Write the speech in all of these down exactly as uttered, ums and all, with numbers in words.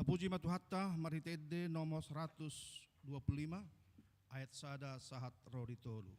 Tapuji ma Tuhanta, marhite ende nomor seratus dua puluh lima, ayat sada sahat ro di tolu.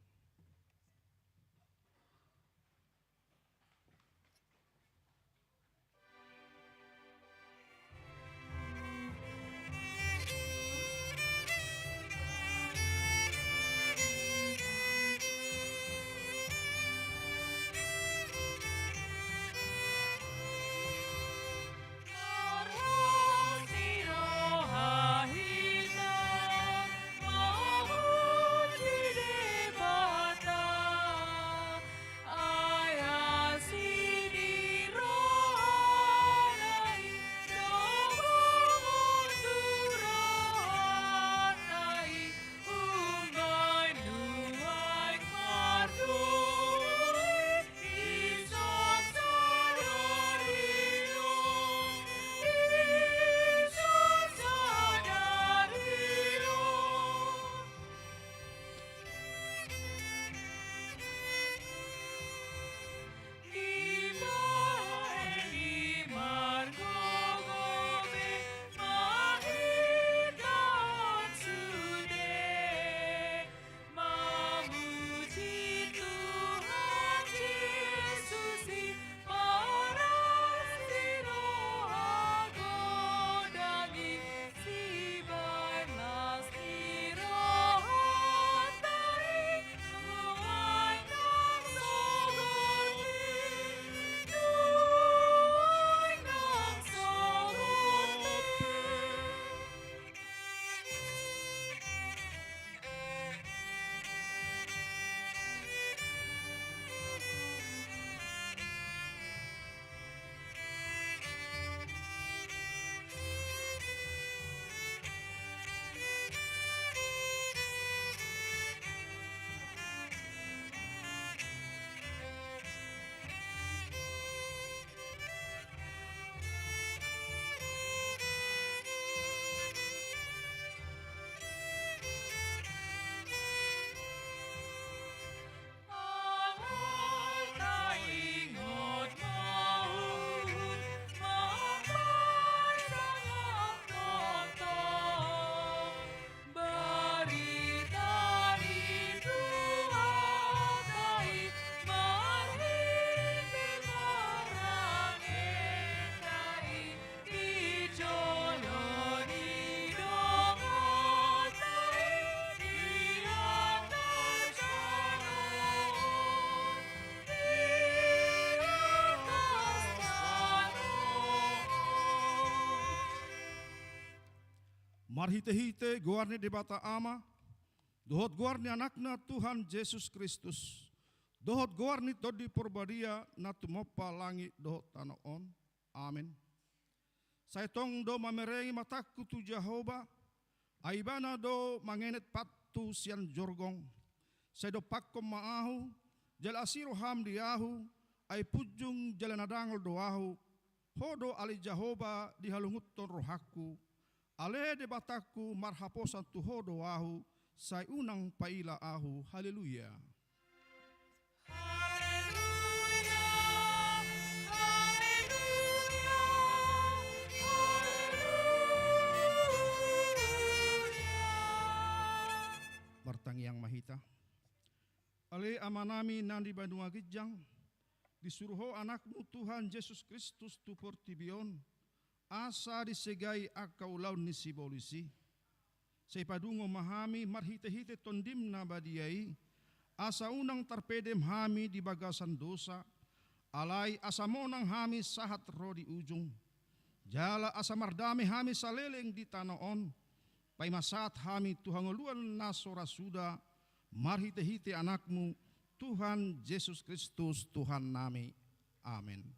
Marhitehite goar ni Debata Ama, dohot goar ni Anakna Tuhan Jesus Kristus, dohot goar ni Tondi Porbadia na tumompa langit dohot tano on. Amen. Sai tong do mamereng matangku tu Jahowa, ai Ibana do mangenet patku sian jorgong. Sai dompakkon ma ahu, jala asi roham di ahu, ai punjung jala na dangol do ahu. Ho do ale Jahowa dihalungunhon rohangku. Ale Debatangku, marhaposan tu Ho do ahu, sai unang paila ahu. Haleluya. Haleluya, haleluya, haleluya. Martangiang ma hita. Ale Amanami na di banua ginjang, disuru Ho Anakmu Tuhan Jesus Kristus tu portibi on, asa disegai angka ulaon ni sibolis i. Sai padungo ma hami marhitehite Tondim na badia i, asa unang tarpedem hami di bagasan dosa, alai asa monang hami sahat ro di ujung. Jala asa mardame hami saleleng di tano on, paima sahat hami tu hangoluan na so ra suda, marhitehite Anakmu, Tuhan Jesus Kristus, Tuhannami. Amen.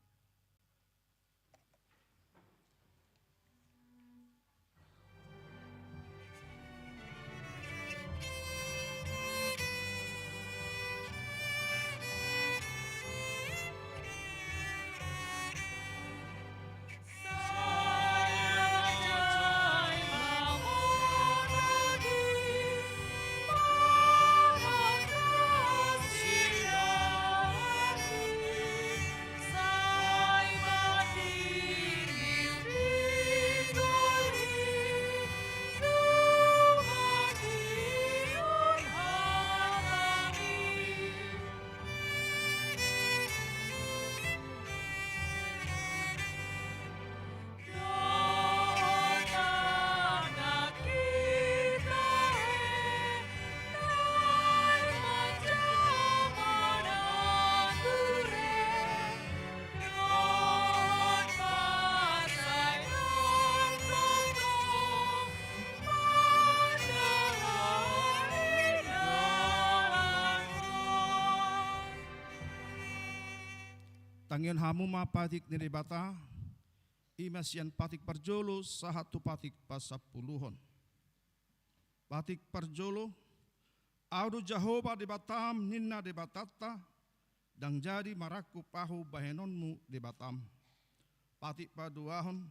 Tangihon hamu ma patik ni Debata, i ma sian patik parjolo sahat tu patik pasampuluhon. Patik parjolo, Ahu do Jahowa Debatam, ninna Debatanta, ndang jadi marangkup Ahu bahenonmu Debatam. Patik paduahon,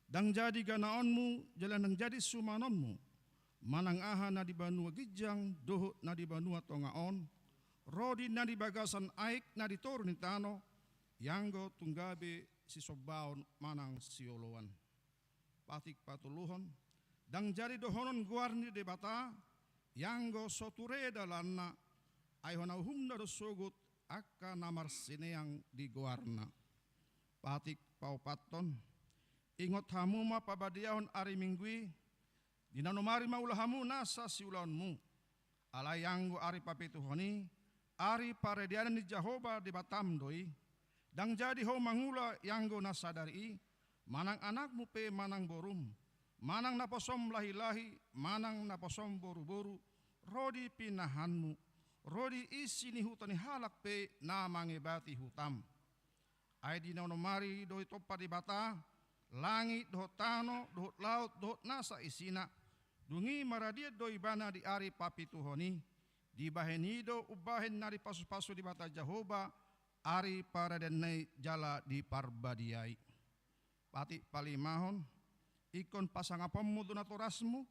ndang jadi ganaonmu jala ndang jadi sumanonmu manang aha na di banua ginjang dohot na di banua tonga on, ro di na di bagasan aek na di toru ni tano, ianggo tung gabe sisombaon manang sioloan. Patik patoluhon, ndang jadi dohonon goar ni Debata, ianggo so ture dalanna, ai hona uhumna do sogot angka na marsineang di goarna. Patik paopathon, ingot hamu ma pabadiahon ari Minggu i, di na nomari mangula hamu nasa siulaonmu. Alai anggo ari papituhon i, ari paradianan ni Jahowa Debatam do i. Ndang jadi ho mangula ianggo na sadari i, manang anakmu pe manang borum, manang naposom lahilahi, manang naposom boruboru, ro di pinahanmu, ro di isi ni huta ni halak pe na mangebati hutam. Ai di na nomari do ditompa Debata langit dohot tano dohot laut dohot nasa isina. Dung i maradian do ibana di ari papituhon i. Dibahen i do umbahen na dipasupasu Debata Jahowa ari paradianna i jala diparbadiai. Patik palimahon, ingkon pasangaponmu do natorasmu,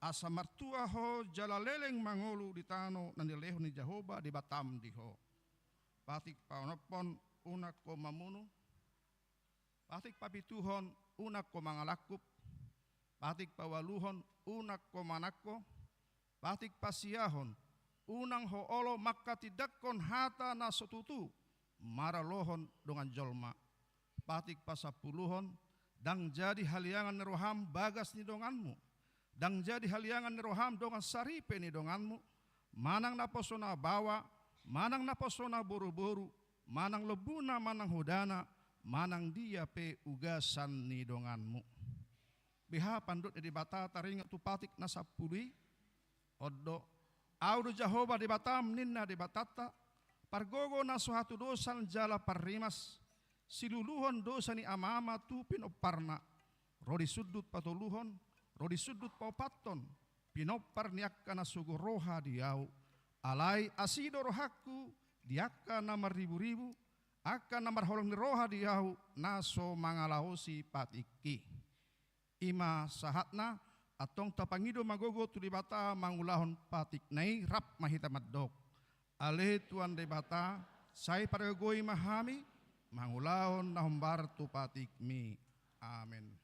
asa martua ho jala leleng mangolu di tano na nilehon ni Jahowa Debatam di ho. Patik paonomhon, unang ho mamunu. Patik papituhon, unang ho mangalangkup. Patik paualuhon, unang ho manangko. Patik pasiahon, unang ho olo manghatindanghon hata na so tutu maralohon dongan jolma. Patik pasampuluhon, ndang jadi haliangan ni roham bagas ni donganmu. Ndang jadi haliangan ni roham dongan saripe ni donganmu. Manang naposona baoa, manang naposona boruboru, manang lombuna, manang hodana, manang dia pe ugasan ni donganmu. Beha pandok ni Debata taringot tu patik na sampulu i? On do, Ahu do Jahowa Debatam, ninna Debatanta, pargogo na so hatudosan jala parrimas, siluluhon dosa ni amaama tu pinomparna, ro di sundut patoluhon, ro di sundut paopathon, pinompar ni angka na sogo roha di Ahu. Alai asi do rohangku di angka na marriburibu, angka na marholong ni roha di Ahu, na so mangalaosi patikki. I ma sahatna, antong tapangido ma gogo tu Debata mangulahon patikna i. Rap ma hita mandok: Ale Tuhan Debata, sai pargogoi ma hami mangulahon na hombar tu patikmi. Amen.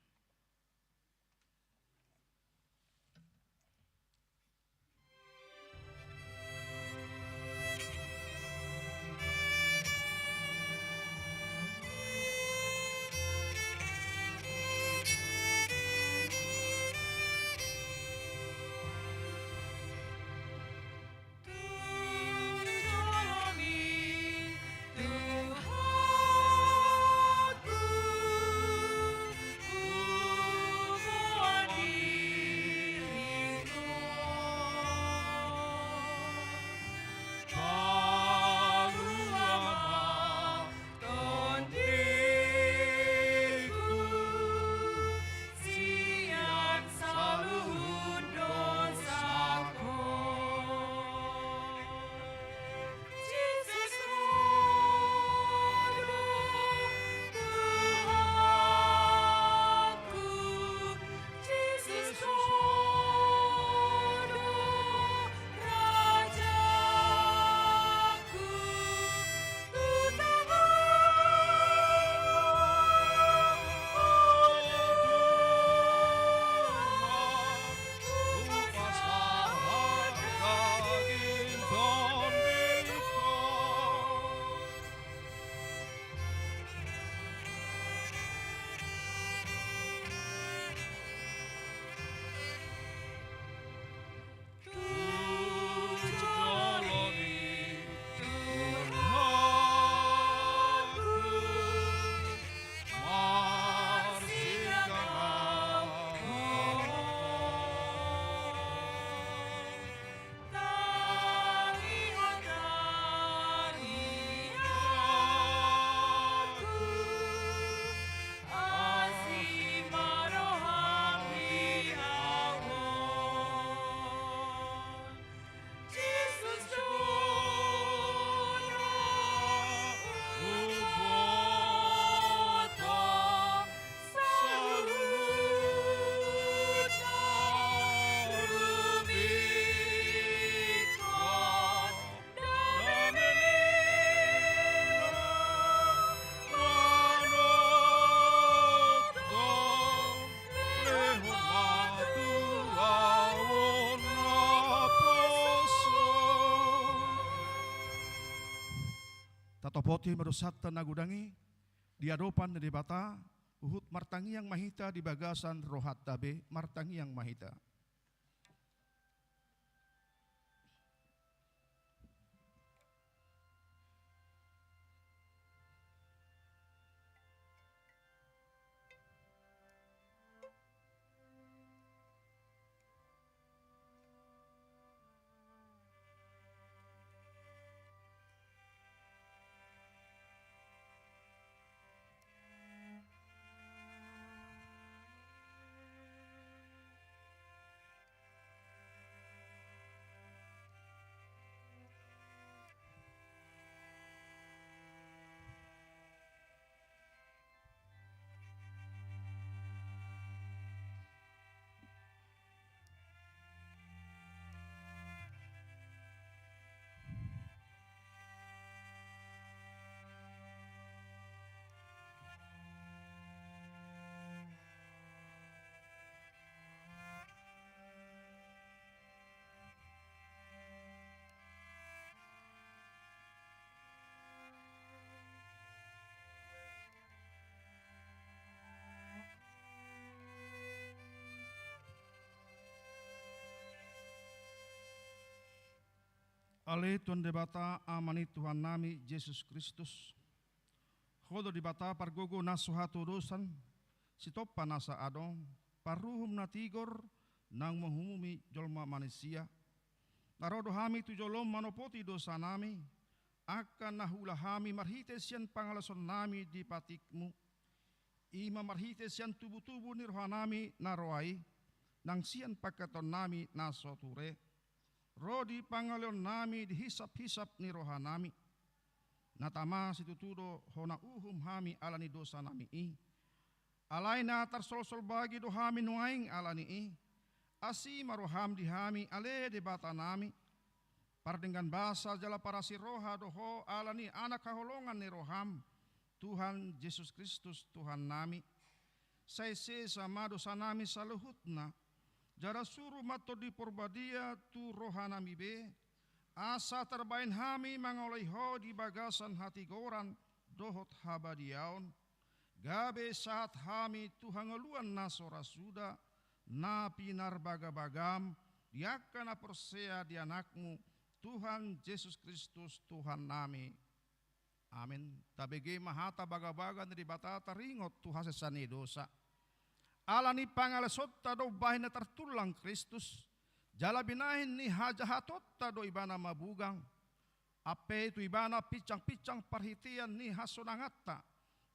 Oti ma dosanta na godang i di adopan ni Debata, huhut martangiang ma hita di bagasan rohanta be, martangiang ma hita. Ale Tuhan Debata, Ama ni Tuhannami Jesus Kristus, Ho do Debata pargogo na so hatodosan, sitompa nasa adong, paruhum na tigor, naung mangumumi jolma manisia. Na ro do hami tu jolom manopoti dosanami, angka na huula hami marhite sian pangalesonnami di patikmu. I ma marhite sian tubutubu ni rohanami na roa i, nang sian pangkataionnami na so ture. Ro di pangaleonnami di hisaphisap ni rohanami. Na tama situtu do hona uhum hami ala ni dosanami i. Alai na tarsolsol bagi do hami nuaeng ala ni i. Asi ma roham di hami ale Debatanami. Pardenggan basa jala parasi roha do ho ala ni anak haholongan ni roham, Tuhan Jesus Kristus Tuhannami. Sai sesa ma dosanami saluhutna, jala suru ma Tondi Porbadia tu rohanami be, asa tarbahen hami mangoloi ho di bagasan hatigoran dohot habadiaon, gabe sahat hami tu hangoluan na so ra suda, na pinarbagabagam di angka na porsea di Anakmu, Tuhan Jesus Kristus Tuhannami. Amen. Tabege ma hata bagabaga ni Debata taringot tu hasesaan ni dosa. Ala ni pangalesonta do umbahen na tartullang Kristus, jala binahen ni hajahatonta do Ibana mabugang. Ampe tu Ibana pinsangpinsang parhitean ni hasonanganta,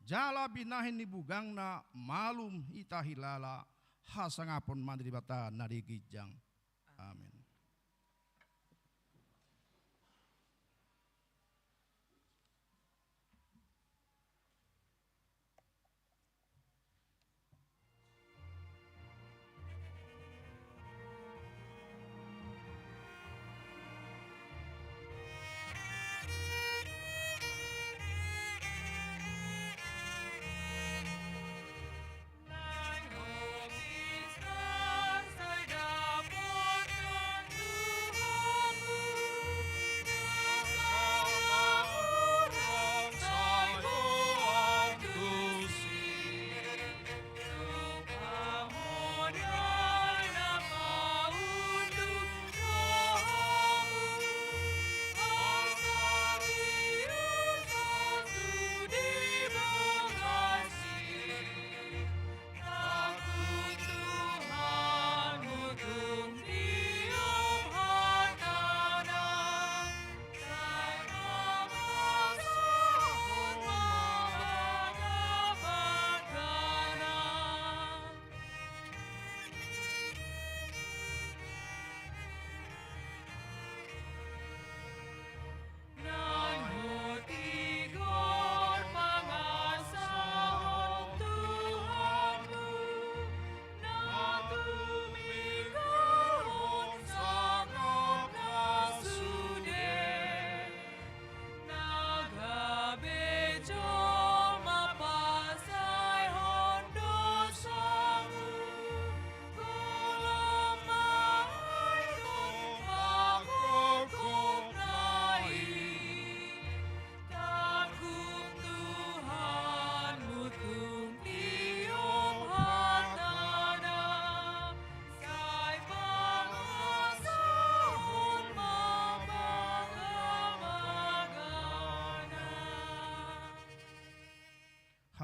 jala binahen ni bugangna malum hita hilala. Hasangapon ma di Debata na di ginjang. Amen.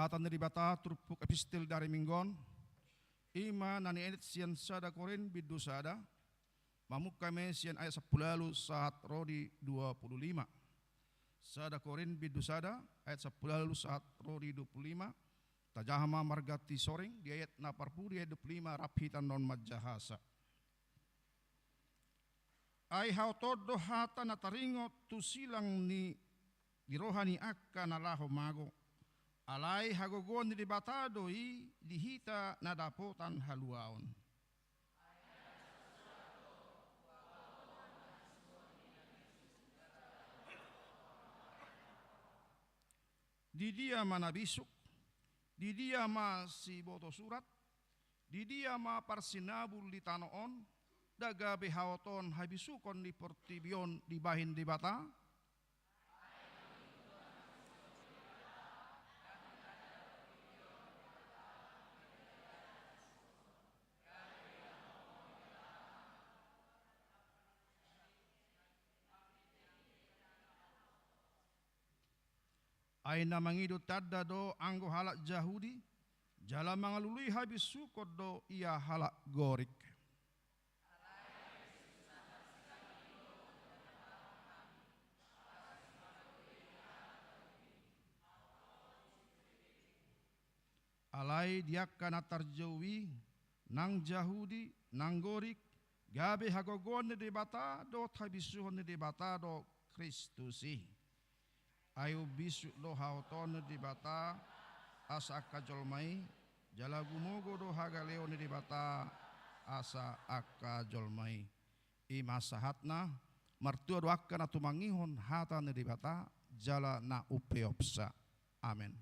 Hata ni Debata turpuk epistel di ari Minggu on, i ma na nienet sian sada Korint bindu sada, mamungka ma i sian ayat sampulu ualu sahat ro di dua pulu lima. Sada Korint bindu sada ayat sampulu ualu sahat ro di dua pulu lima. Tajaha ma marganti soring di ayat na parpudi, ayat dua pulu lima, rap hita annon manjahasa. Ai haotoon do hata na taringot tu silang ni di roha ni angka na laho mago. Alai hagogoon ni Debata do i di hita na dapotan haluaon. Di dia ma na bisuk? Di dia ma siboto surat? Di dia ma parsinabul di tano on? Nda gabe haotoon habisukon ni portibi on dibahen Debata? Ai na mangido tanda do anggo halak Jahudi, jala mangalului habisukon do ia halak Gorik. Alai di angka na tarjou i, nang Jahudi, nang Gorik, gabe hagogoon ni Debata dohot habisuhon ni Debata do Kristus i. Ai umbisuk do haotoon ni Debata asa angka jolma i, jala gumogo do hagaleon ni Debata asa angka jolma i. I ma sahatna. Martua do angka na tumangihon hata ni Debata jala na umpeopsa. Amen.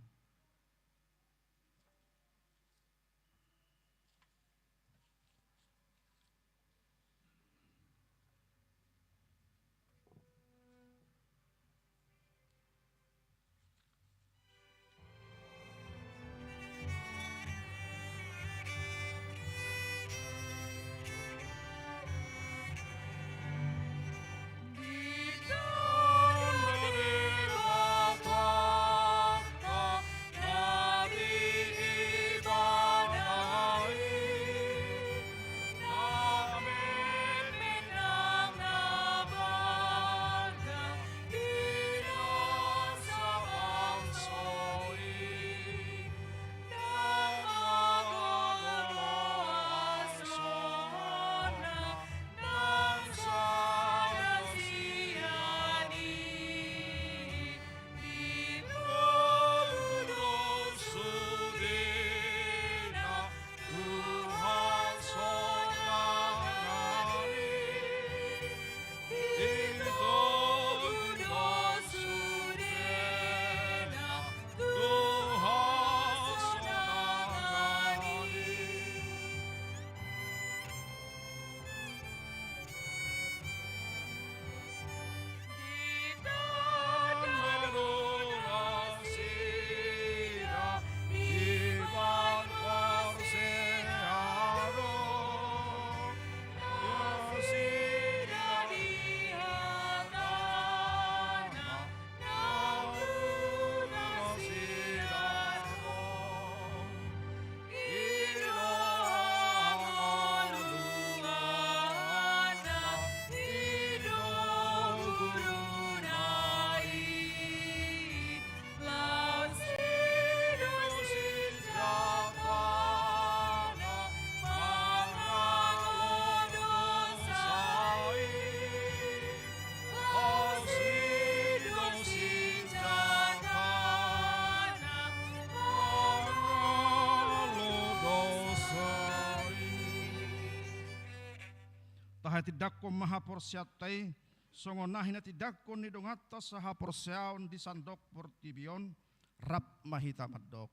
Tahatindangkon ma haporseaonta i, songon na hinatindangkon ni donganta sahaporseaon di sandok portibi on. Rap ma hita mandok.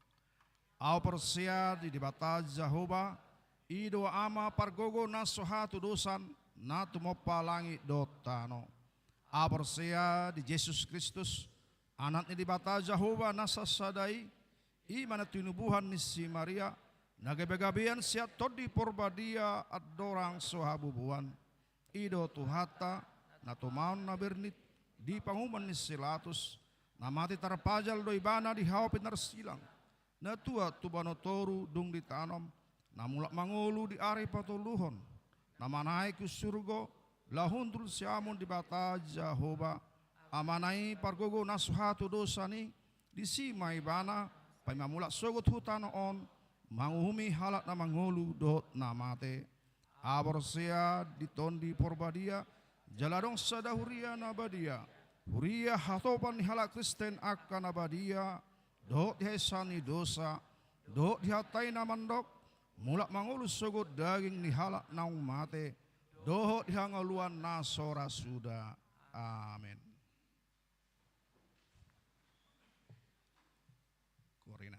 Ahu porsea di Debata Jahowa, i do Ama pargogo na so hatudosan, na tumompa langit dohot tano. Ahu porsea di Jesus Kristus, Anak ni Debata Jahowa na sasada i, i ma na tinubuhan ni si Maria, na gabegabean sian Tondi Porbadia andorang so habubuan. I do Tuhanta, na tumaon na bernit, di panguhuman ni si Pilatus, na mate tarpajal do ibana di hau pinarsilang. Na tuat tu banua toru dung ditanom, na mulak mangolu di ari patoluhon, na manaek tu surgo, laho hundul siamun Debata Jahowa, Amana i pargogo na so hatodosan i, disi ma ibana, paima mulak sogot hu tano on, manguhumi halak na mangolu dohot na mate. Ahu porsea di Tondi Porbadia, jala adong sada huria na badia, huria hatopan ni halak Kristen angka na badia, dohot di haesaan ni dosa, dohot di hata i na mandok, mulak mangolu sogot daging ni halak naung mate, dohot di hangoluan na so ra suda. Amen. Korina.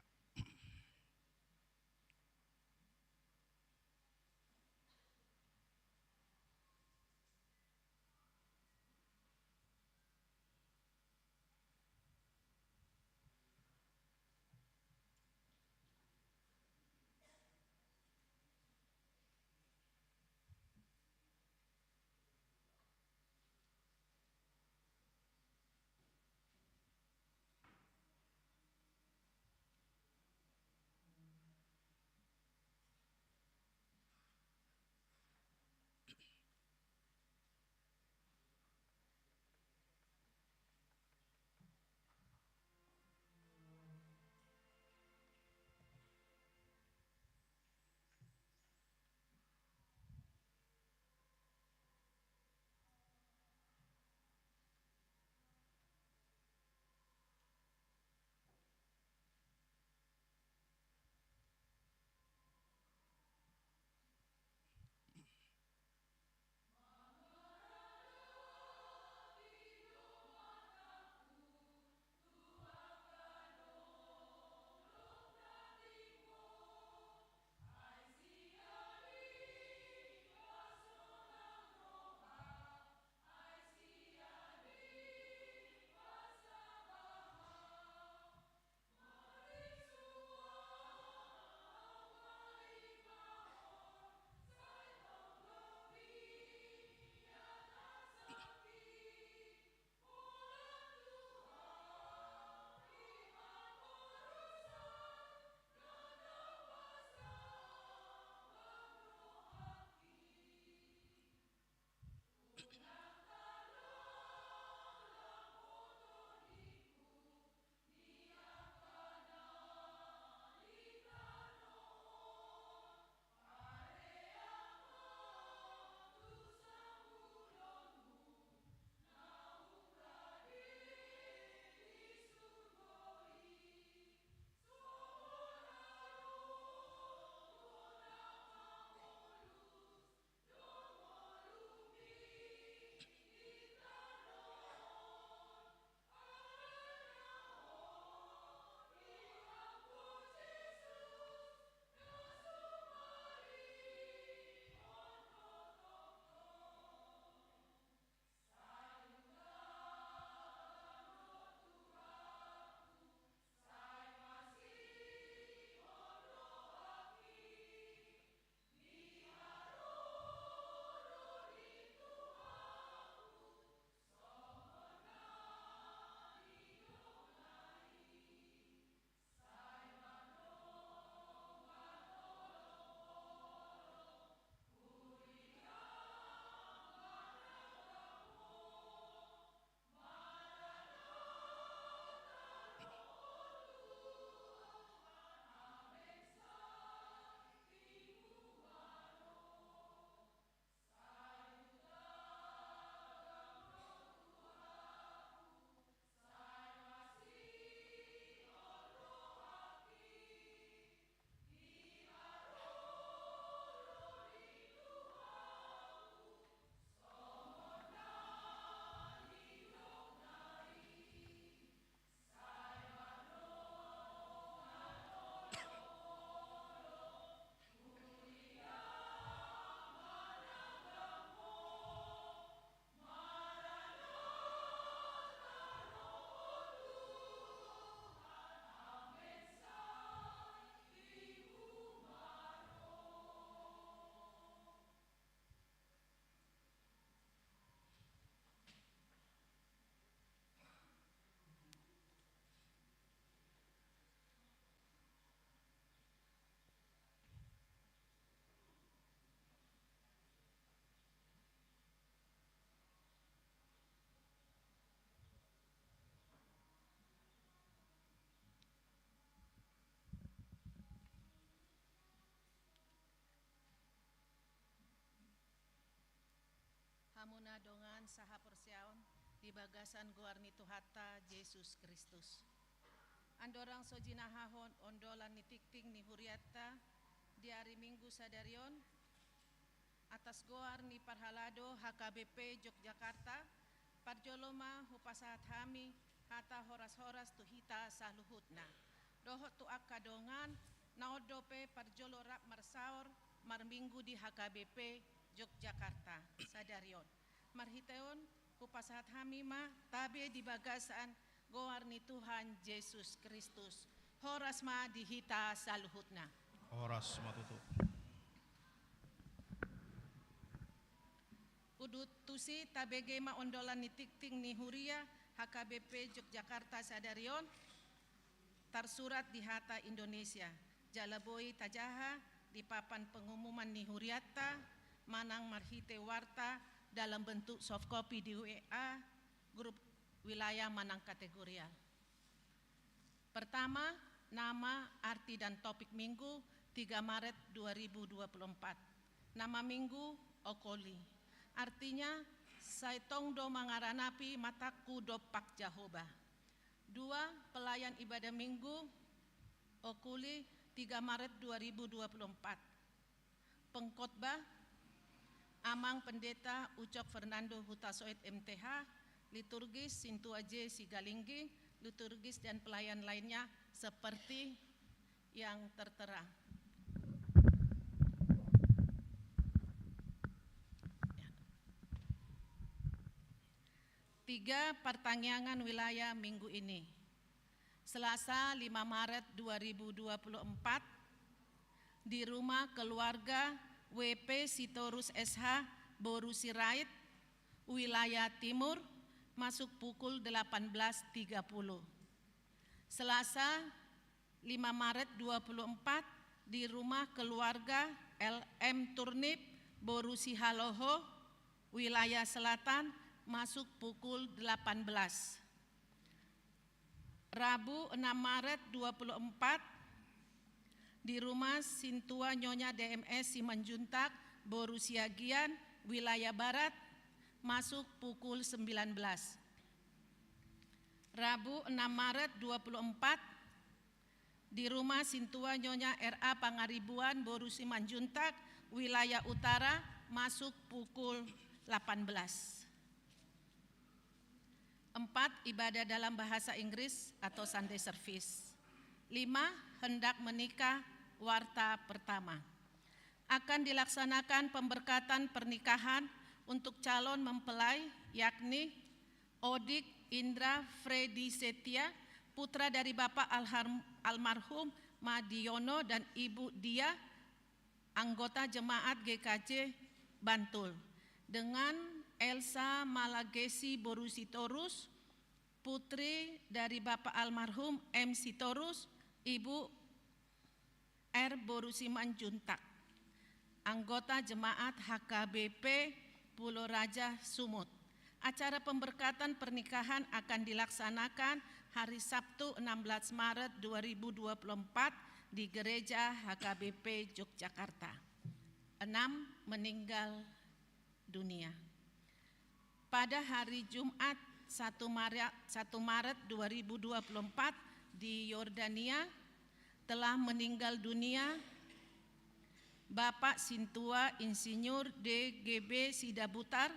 Dongan sahaporseaon di bagasan goar ni Tuhanta Jesus Kristus. Andorang so jinahahon ondolan ni tingting ni hurianta di ari Minggu sadari on, atas goar ni parhalado H K B P Yogyakarta, parjolo ma hupasahat hami hata horas-horas tu hita saluhutna, dohot tu angka dongan na on dope parjolo rap marsaor marminggu di H K B P Yogyakarta sadari on. Marhite on, hupasahat hami ma tabe di bagasan goar ni Tuhan Jesus Kristus. Horas ma di hita saluhutna. Horas ma tutu. Udutusi tabege ma ondolan ni tingting ni huria H K B P Yogyakarta sadari on, tarsurat di hata Indonesia, jala boi tajaha di papan pengumuman ni hurianta manang marhite warta dalam bentuk soft copy di W A grup wilayah manang kategorial. Pertama, nama, arti, dan topik Minggu tiga Maret dua ribu dua puluh empat. Nama Minggu, Okoli. Artinya, sai tong do mangaranapi matangku dompak Jahowa. Dua, pelayan ibadah Minggu, Okuli, tiga Maret dua ribu dua puluh empat. Pengkhotbah, Amang Pendeta Ucok Fernando Hutasoit M T H, liturgis Sintua J Sigalingging, liturgis dan pelayan lainnya seperti yang tertera. Tiga, partangiangan wilayah minggu ini. Selasa, lima Maret dua ribu dua puluh empat, di rumah keluarga W P Sitorus S H, Boru Sirait, wilayah Timur, masuk pukul delapan belas tiga puluh. Selasa, lima Maret dua puluh empat, di rumah keluarga L M Turnip, Boru Sihaloho, wilayah Selatan, masuk pukul delapan belas. Rabu, enam Maret dua puluh empat, di rumah Sintua Nyonya D M S Simanjuntak, Boru Siagian, wilayah Barat, masuk pukul sembilan belas. Rabu, enam Maret dua puluh empat, di rumah Sintua Nyonya R A Pangaribuan, Boru Simanjuntak, wilayah Utara, masuk pukul delapan belas. Empat, ibadah dalam bahasa Inggris atau Sunday service. Lima, hendak menikah, warta pertama. Akan dilaksanakan pemberkatan pernikahan untuk calon mempelai, yakni Odik Indra Freddy Setia, putra dari Bapak alhar-, almarhum Madiono dan Ibu Dia, anggota jemaat G K J Bantul, dengan Elsa Malagesi Boru Sitorus, putri dari Bapak almarhum M Sitorus, Ibu R Boru Simanjuntak, anggota jemaat H K B P Pulau Raja Sumut. Acara pemberkatan pernikahan akan dilaksanakan hari Sabtu, enam belas Maret dua ribu dua puluh empat, di Gereja H K B P Yogyakarta. Enam, meninggal dunia. Pada hari Jumat, satu Maret, satu Maret dua ribu dua puluh empat, di Yordania, telah meninggal dunia Bapak Sintua Insinyur D G B Sidabutar,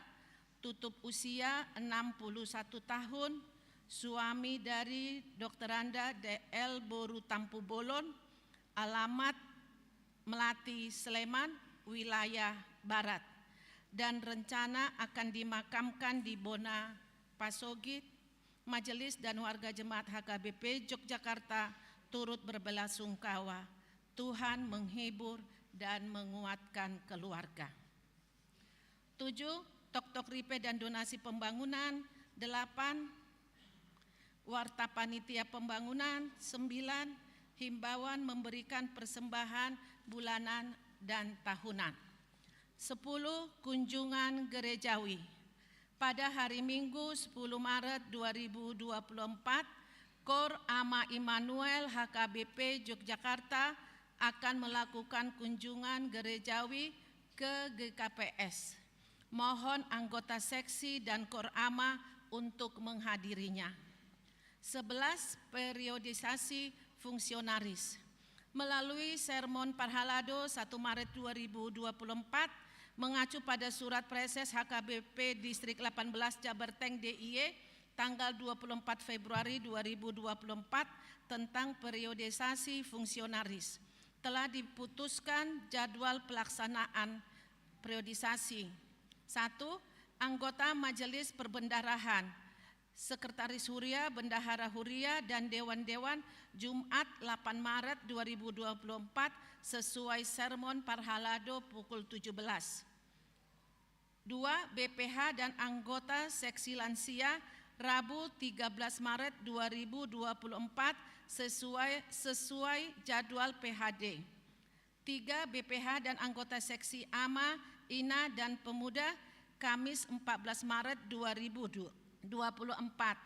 tutup usia enam puluh satu tahun, suami dari Doktoranda D L Boru Tampubolon, alamat Melati, Sleman, wilayah Barat, dan rencana akan dimakamkan di Bona, Pasogit. Majelis dan warga jemaat H K B P Yogyakarta turut berbelasungkawa. Tuhan menghibur dan menguatkan keluarga. Tujuh, Toktok Ripe dan donasi pembangunan. Delapan, warta panitia pembangunan. Sembilan, himbauan memberikan persembahan bulanan dan tahunan. Sepuluh, kunjungan gerejawi. Pada hari Minggu, sepuluh Maret dua ribu dua puluh empat, Kor Ama Immanuel H K B P Yogyakarta akan melakukan kunjungan gerejawi ke G K P S. Mohon anggota seksi dan kor ama untuk menghadirinya. Sebelas, periodisasi fungsionaris. Melalui sermon parhalado satu Maret dua ribu dua puluh empat, mengacu pada surat Praeses H K B P Distrik delapan belas Jabarteng D I Y tanggal dua puluh empat Februari dua ribu dua puluh empat tentang periodisasi fungsionaris, telah diputuskan jadwal pelaksanaan periodisasi. Satu, anggota Majelis Perbendaharahan, Sekretaris Huria, Bendahara Huria, dan Dewan-Dewan, Jumat delapan Maret dua ribu dua puluh empat, sesuai sermon parhalado pukul tujuh belas. Dua, B P H dan anggota seksi lansia, Rabu tiga belas Maret dua ribu dua puluh empat, sesuai, sesuai jadwal P H D. Tiga, B P H dan anggota seksi ama, ina, dan pemuda, Kamis empat belas Maret dua ribu dua puluh empat.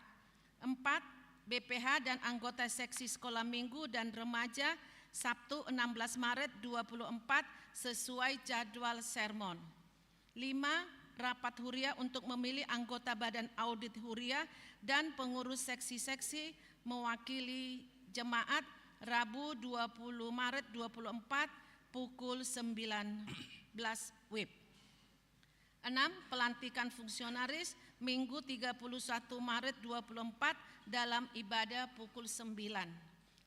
Empat, B P H dan anggota seksi sekolah minggu dan remaja, Sabtu enam belas Maret dua puluh empat, sesuai jadwal sermon. Lima, rapat huria untuk memilih anggota Badan Audit Huria dan pengurus seksi-seksi mewakili jemaat, Rabu dua puluh Maret dua puluh empat, pukul sembilan belas W I B. Enam, pelantikan fungsionaris, Minggu tiga puluh satu Maret dua puluh empat, dalam ibadah pukul sembilan.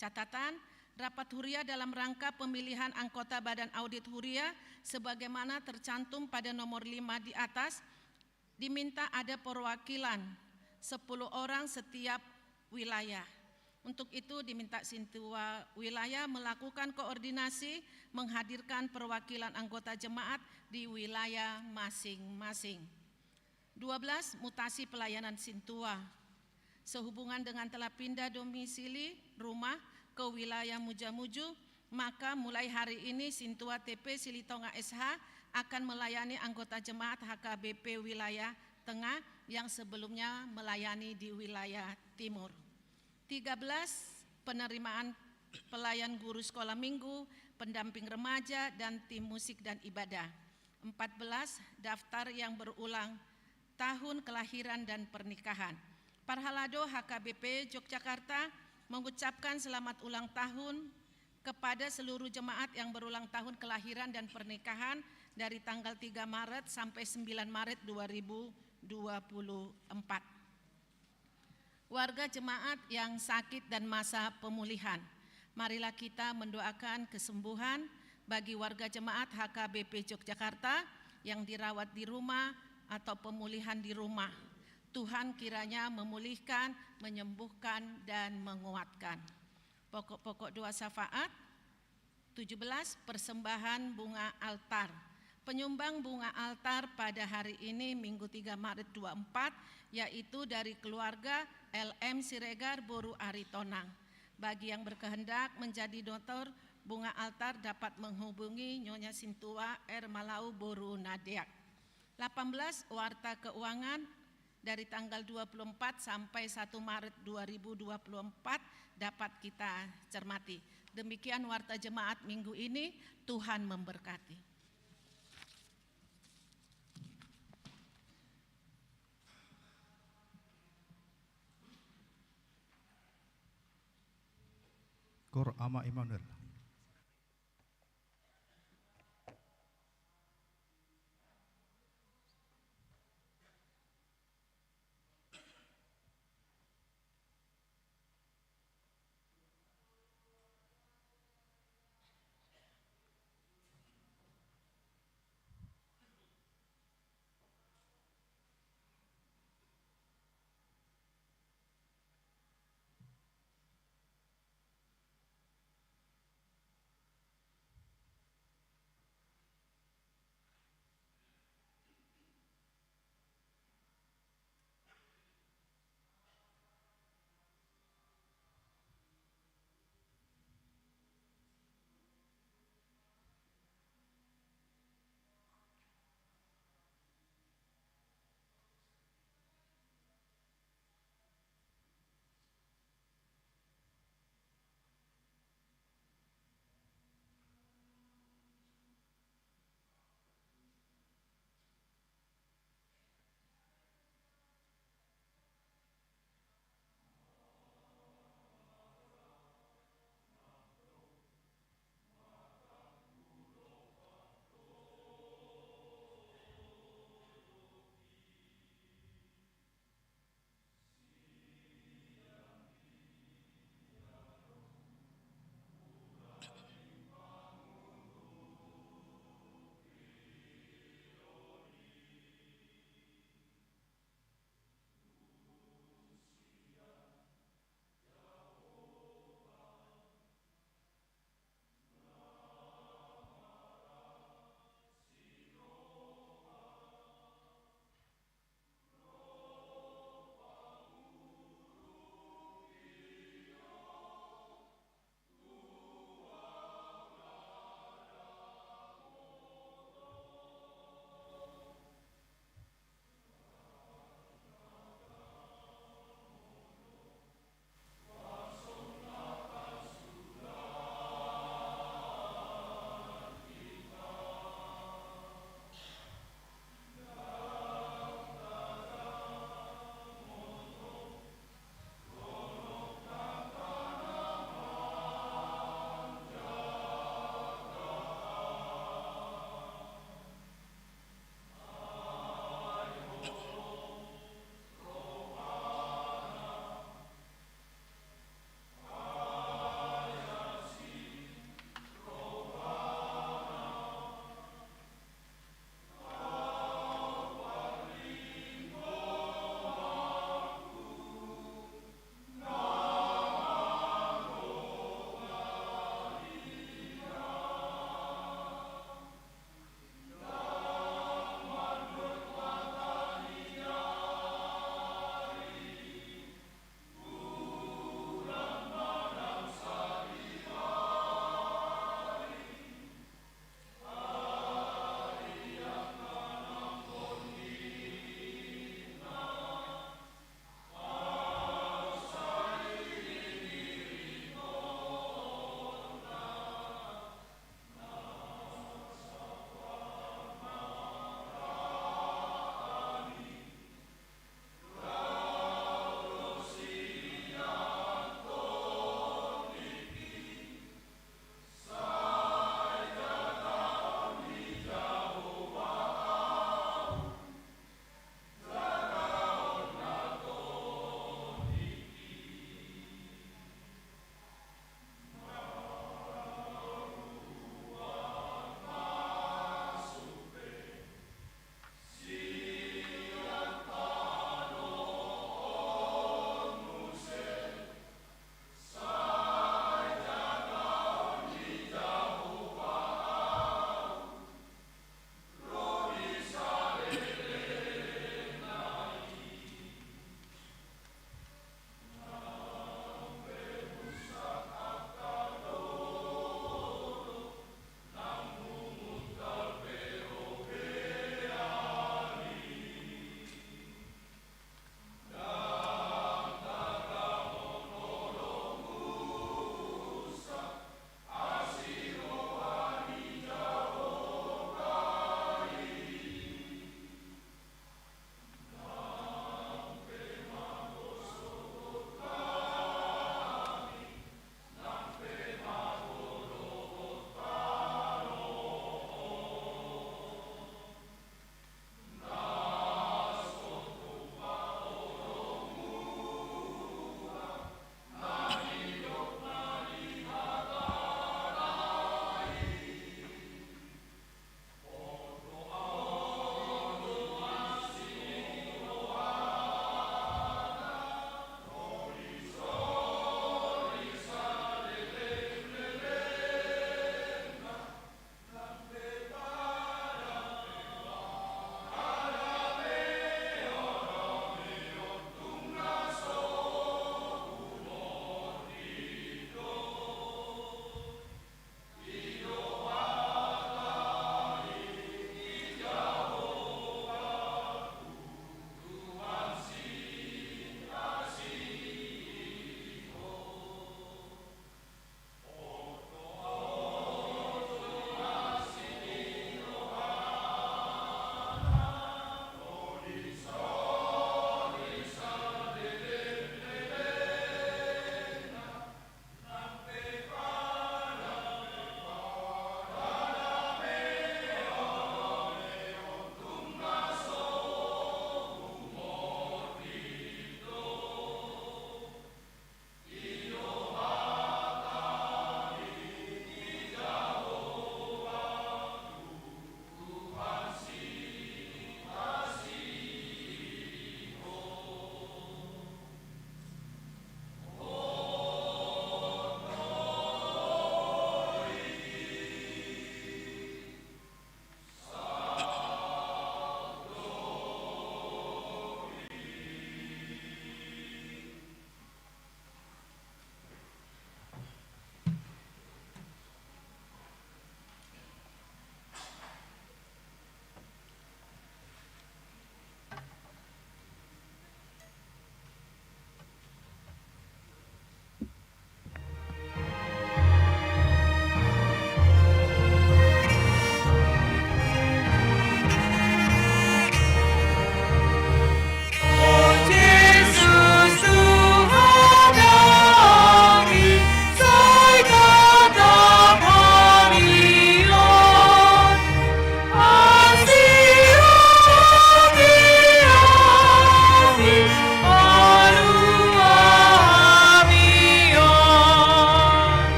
Catatan, rapat huria dalam rangka pemilihan anggota Badan Audit Huria sebagaimana tercantum pada nomor lima di atas, diminta ada perwakilan sepuluh orang setiap wilayah. Untuk itu, diminta sintua wilayah melakukan koordinasi menghadirkan perwakilan anggota jemaat di wilayah masing-masing. Dua belas, mutasi pelayanan sintua. Sehubungan dengan telah pindah domisili rumah ke wilayah Mujamuju, maka mulai hari ini sintua T P Silitonga S H akan melayani anggota jemaat H K B P wilayah Tengah yang sebelumnya melayani di wilayah Timur. Tiga belas, penerimaan pelayan guru sekolah minggu, pendamping remaja, dan tim musik dan ibadah. Empat belas, daftar yang berulang tahun kelahiran dan pernikahan. Parhalado H K B P Yogyakarta mengucapkan selamat ulang tahun kepada seluruh jemaat yang berulang tahun kelahiran dan pernikahan dari tanggal tiga Maret sampai sembilan Maret dua ribu dua puluh empat. Warga jemaat yang sakit dan masa pemulihan. Marilah kita mendoakan kesembuhan bagi warga jemaat H K B P Yogyakarta yang dirawat di rumah atau pemulihan di rumah. Tuhan kiranya memulihkan, menyembuhkan, dan menguatkan. Pokok-pokok doa syafaat. Tujuh belas, persembahan bunga altar. Penyumbang bunga altar pada hari ini, Minggu tiga Maret dua empat, yaitu dari keluarga L M Siregar boru Aritonang. Bagi yang berkehendak menjadi donatur bunga altar dapat menghubungi Nyonya Sintua R Malau boru Nadeak. Delapan belas, warta keuangan dari tanggal dua puluh empat sampai satu Maret dua ribu dua puluh empat dapat kita cermati. Demikian warta jemaat minggu ini, Tuhan memberkati. Kor Ama Immanuel.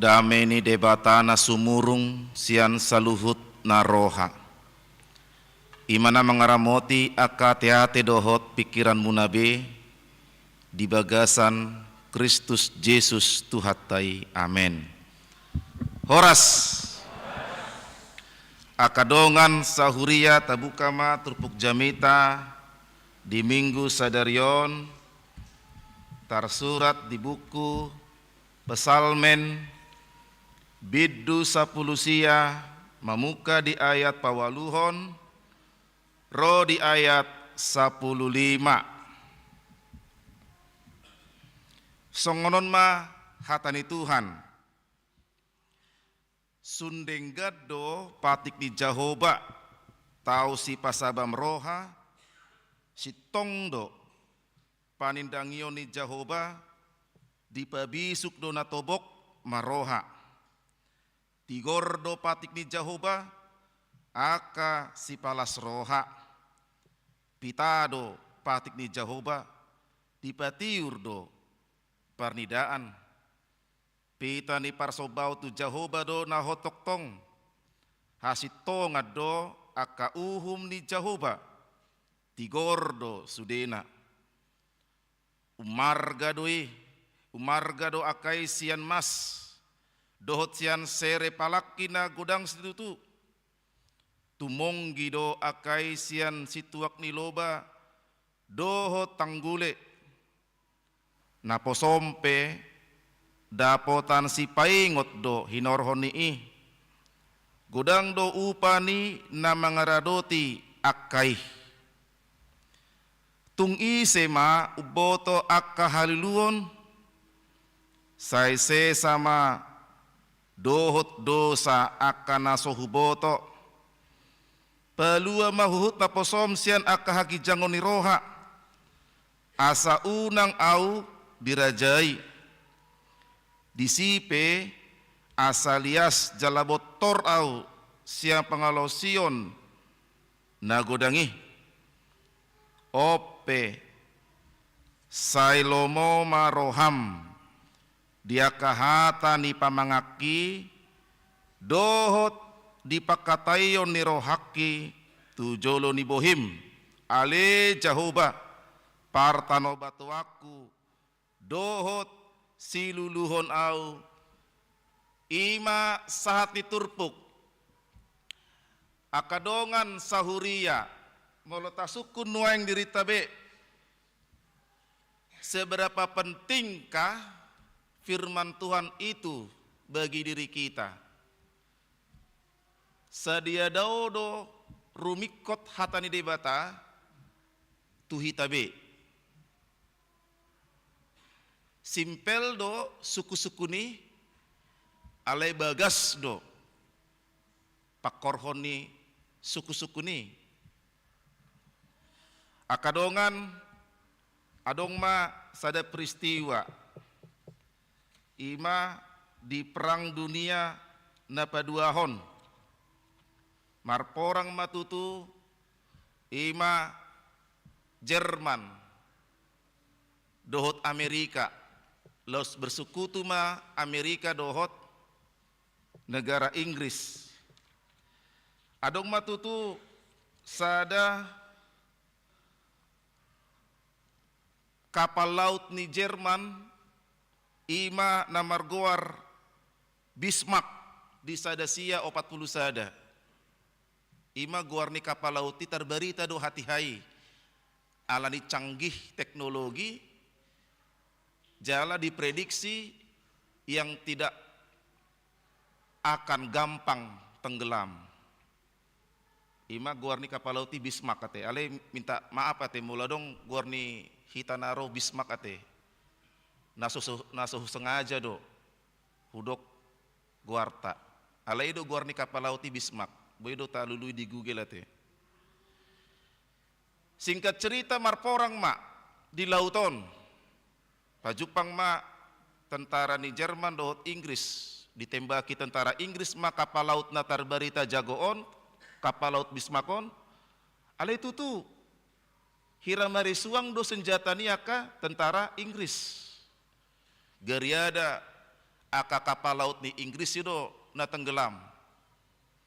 Dame ni Debata na sumurung sian saluhut na roha, i ma na mangaramoti angka ateate dohot pingkiranmuna be di bagasan Kristus Jesus Tuhanta i. Amen. Horas. Angka dongan sahuria, tabuka ma turpuk jamita di Minggu sadari on, tarsurat di buku Psalmen, bindu sampulu sia, mamungka di ayat paualuhon ro di ayat sampulu lima. Songon on ma hata ni Tuhan. Sun denggan do patik ni Jahowa, tau sipasabam roha, sintong do panindangion ni Jahowa, dipabisuk do na tobok marroha. Tigor do patik ni Jahowa angka sipalas roha. Pita do patik ni Jahowa, dipatiur do parnidaan. Pita ni parsombaon tu Jahowa do na hot tongtong. Hasintongan do angka uhum ni Jahowa, tigor do sudena. Umarga do i, umarga do angka i sian mas dohot sian sere palangki na godang situtu. Tumonggi do angka i sian situak ni loba dohot tanggule. Naposom pe dapotan sipaingot do hinorhon ni i. Godang do upa ni na mangaradoti angka i. Tung ise ma umboto angka haluluon? Sai sesa ma dohot dosa angka na so huboto. Palua ma huhut naposom sian angka haginjangon ni roha, asa unang ahu dirajai. Disi pe asa lias jala bontor ahu sian pangalaosion na godang i. On pe, sai lomo ma roham di angka hata ni pamanganki dohot di pangkataion ni rohangki tu jolo ni bohim, ale Jahowa, partanobatoanku dohot siluluhon ahu. I ma sahat ni turpuk. Angka dongan sahuria, Molo tasungkun nuaeng dirinta be, seberapa pentingkah firman Tuhan itu bagi diri kita? Sadia dao do rumingkot hata ni Debata tu hita be. Simpel do sungkunsungkun i, alai bagas do pangkorhon ni sungkunsungkun i. Angka dongan, adong ma sada peristiwa, i ma di Perang Dunia na paduahon. Marporang ma tutu, i ma Jerman dohot Amerika. Laos bersekutu ma Amerika dohot negara Inggris. Adong ma tutu sada kapal laut ni Jerman, i ma na margoar Bismarck, di sada sia opat pulu sada. I ma goar ni kapal laut i, tarbarita do hatiha i, alani canggih teknologi, jala diprediksi yang tidak akan gampang tenggelam. I ma goar ni kapal laut i Bismarck ate. Alai minta maaf ate, molo adong goar ni hita na ro Bismarck ate. Na so, so, na so husengaja do hudok goarta. Alai i do goar ni kapal laut i Bismarck. Boi do talului di Google ate. Singkat cerita, marporang ma di laut on. Pajumpang ma tentara ni Jerman dohot Inggris. Ditembaki tentara Inggris ma kapal laut na tarbarita jago on, kapal laut Bismarck on. Alai tutu, hira marisuang do senjata ni angka tentara Inggris. Gariada angka kapal laut ni Inggris i do na tenggelam.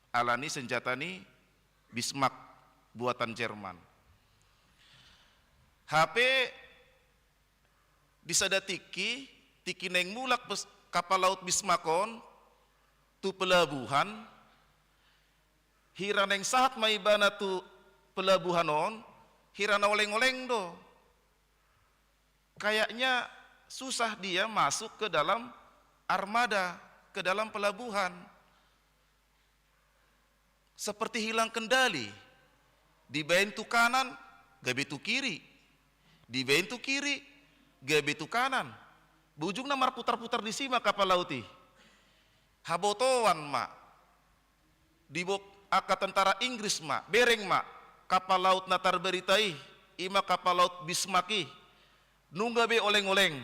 Alani senjata ni Bismarck buatan Jerman. Hape di sada tingki, tingki naeng mulak bes-, kapal laut Bismarck on tu pelabuhan, hira naeng sahat ma ibana tu pelabuhan on, hira na oleng-oleng do. Kayaknya susah dia masuk ke dalam armada, ke dalam pelabuhan. Seperti hilang kendali. Dibaen tu kanan, gabe tu kiri. Dibaen tu kiri, gabe tu kanan. Ujungna marputar-putar disi ma kapal laut i. Habotoan ma. Dibok angka tentara Inggris ma, bereng ma kapal laut na tarbarita i, i ma kapal laut Bismarck i. Nunga be oleng-oleng.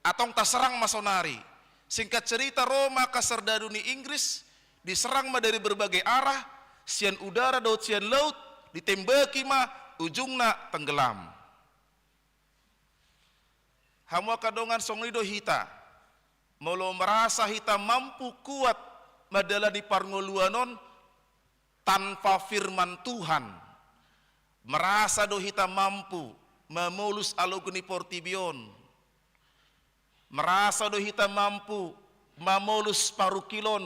Antong taserang ma sonari. Singkat cerita, ro ma angka sardadu ni Inggris, diserang ma dari berbagai arah, sian udara dohot sian laut, ditembaki ma, ujungna tenggelam. Hamu angka dongan, songon i do hita. Molo merasa hita mampu, kuat mandalani parngoluan on tanpa firman Tuhan, merasa do hita mampu mamolus alogo ni portibi on, merasa do hita mampu mamolus parungkil on,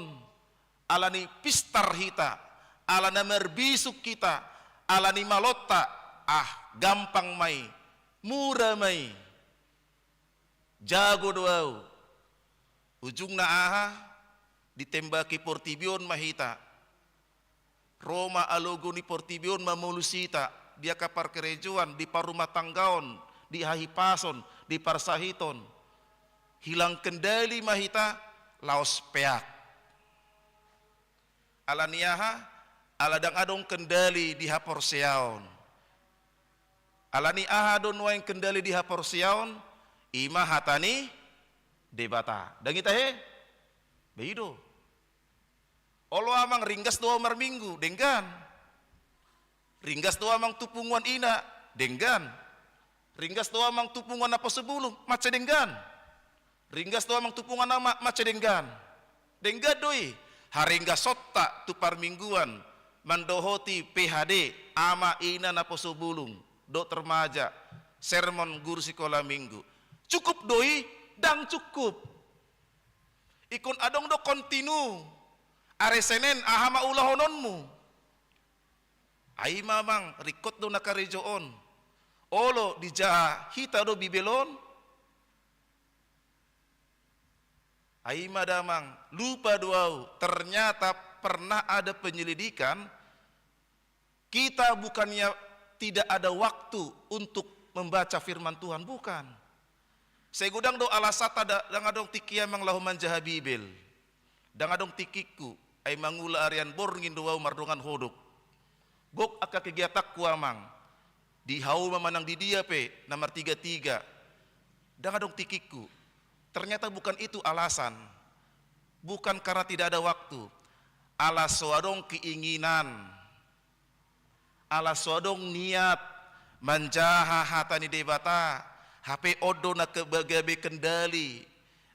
alani pistar hita, alana marbisuk hita, alani malonta, ah, gampang ma i, mura ma i. Jago do au. Ujungna aha? Ditembaki portibi on ma hita. Ro ma alogo ni portibi on mamolus hita, di angka parkarejoan, di parrumahtanggaon, di hahipason, di parsahiton. Hilang kendali ma hita, laos peak. Alani aha? Ala ndang adong kendali di haporseaon. Alani aha do nuaeng kendali di haporseaon? I ma hata ni Debata. Ndang i tahe? Ba i do. Olo amang, ringgas do au marminggu? Denggan. Ringgas do amang tu punguan ina? Denggan. Ringgas do amang tu punguan naposo bulung? Mansai denggan. Ringgas do amang tu punguan ama? Mansai denggan. Denggan do i. Haringgasonta tu parmingguan mandohoti P H D, ama, ina, naposo bulung, dohot remaja, sermon, guru sikola minggu. Cukup do i? Ndang cukup. Ingkon adong do kontinu. Ari Senen, aha ma ulahononmu? Ai ma amang, ringkot do na karejo on. Olo dijaha hita do Bibel on. Ai ma da amang, lupa do au. Ternyata pernah ada penyelidikan, kita bukannya tidak ada waktu untuk membaca firman Tuhan, bukan. Sai godang do alasanta da, ndang adong tingki amang laho manjaha Bibel. Ndang adong tingkingku, ai mangula arian borngin do au mardongan hodok. Gok angka kegiatanku amang. Di hauma manang di dia pe, na martiga-tiga. Ndang adong tingkingku. Ternyata bukan itu alasan. Bukan karena tidak ada waktu. Ala so adong keinginan. Ala so adong niat manjaha hata ni Debata, hape on do na ke-, gabe kendali,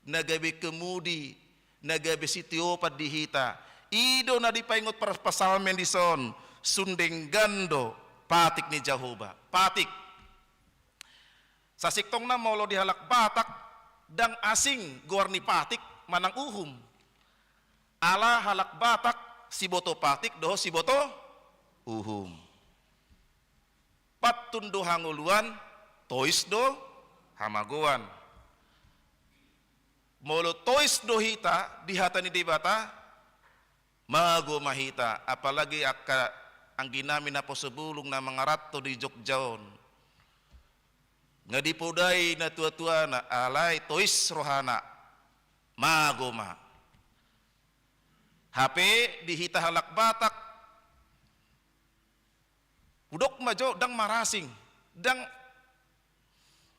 na gabe kemudi, na gabe sitiopan di hita. I do na dipaingot par-, parpsalmen dison, sun denggan do patik ni Jahowa. Patik. Sasintongna molo di halak Batak, ndang asing goar ni patik manang uhum. Ala halak Batak siboto patik dohot siboto uhum. Pantun do hangoluan, tois do hamagoan. Molo tois do hita di hata ni Debata, mago ma hita, apalagi angka angginami naposo bulung na mangaranto di Jogja on. Nga dipodai natuatuana, alai tois rohana, mago ma. Hape di hita halak Batak, hudok ma jo, ndang marasing, ndang,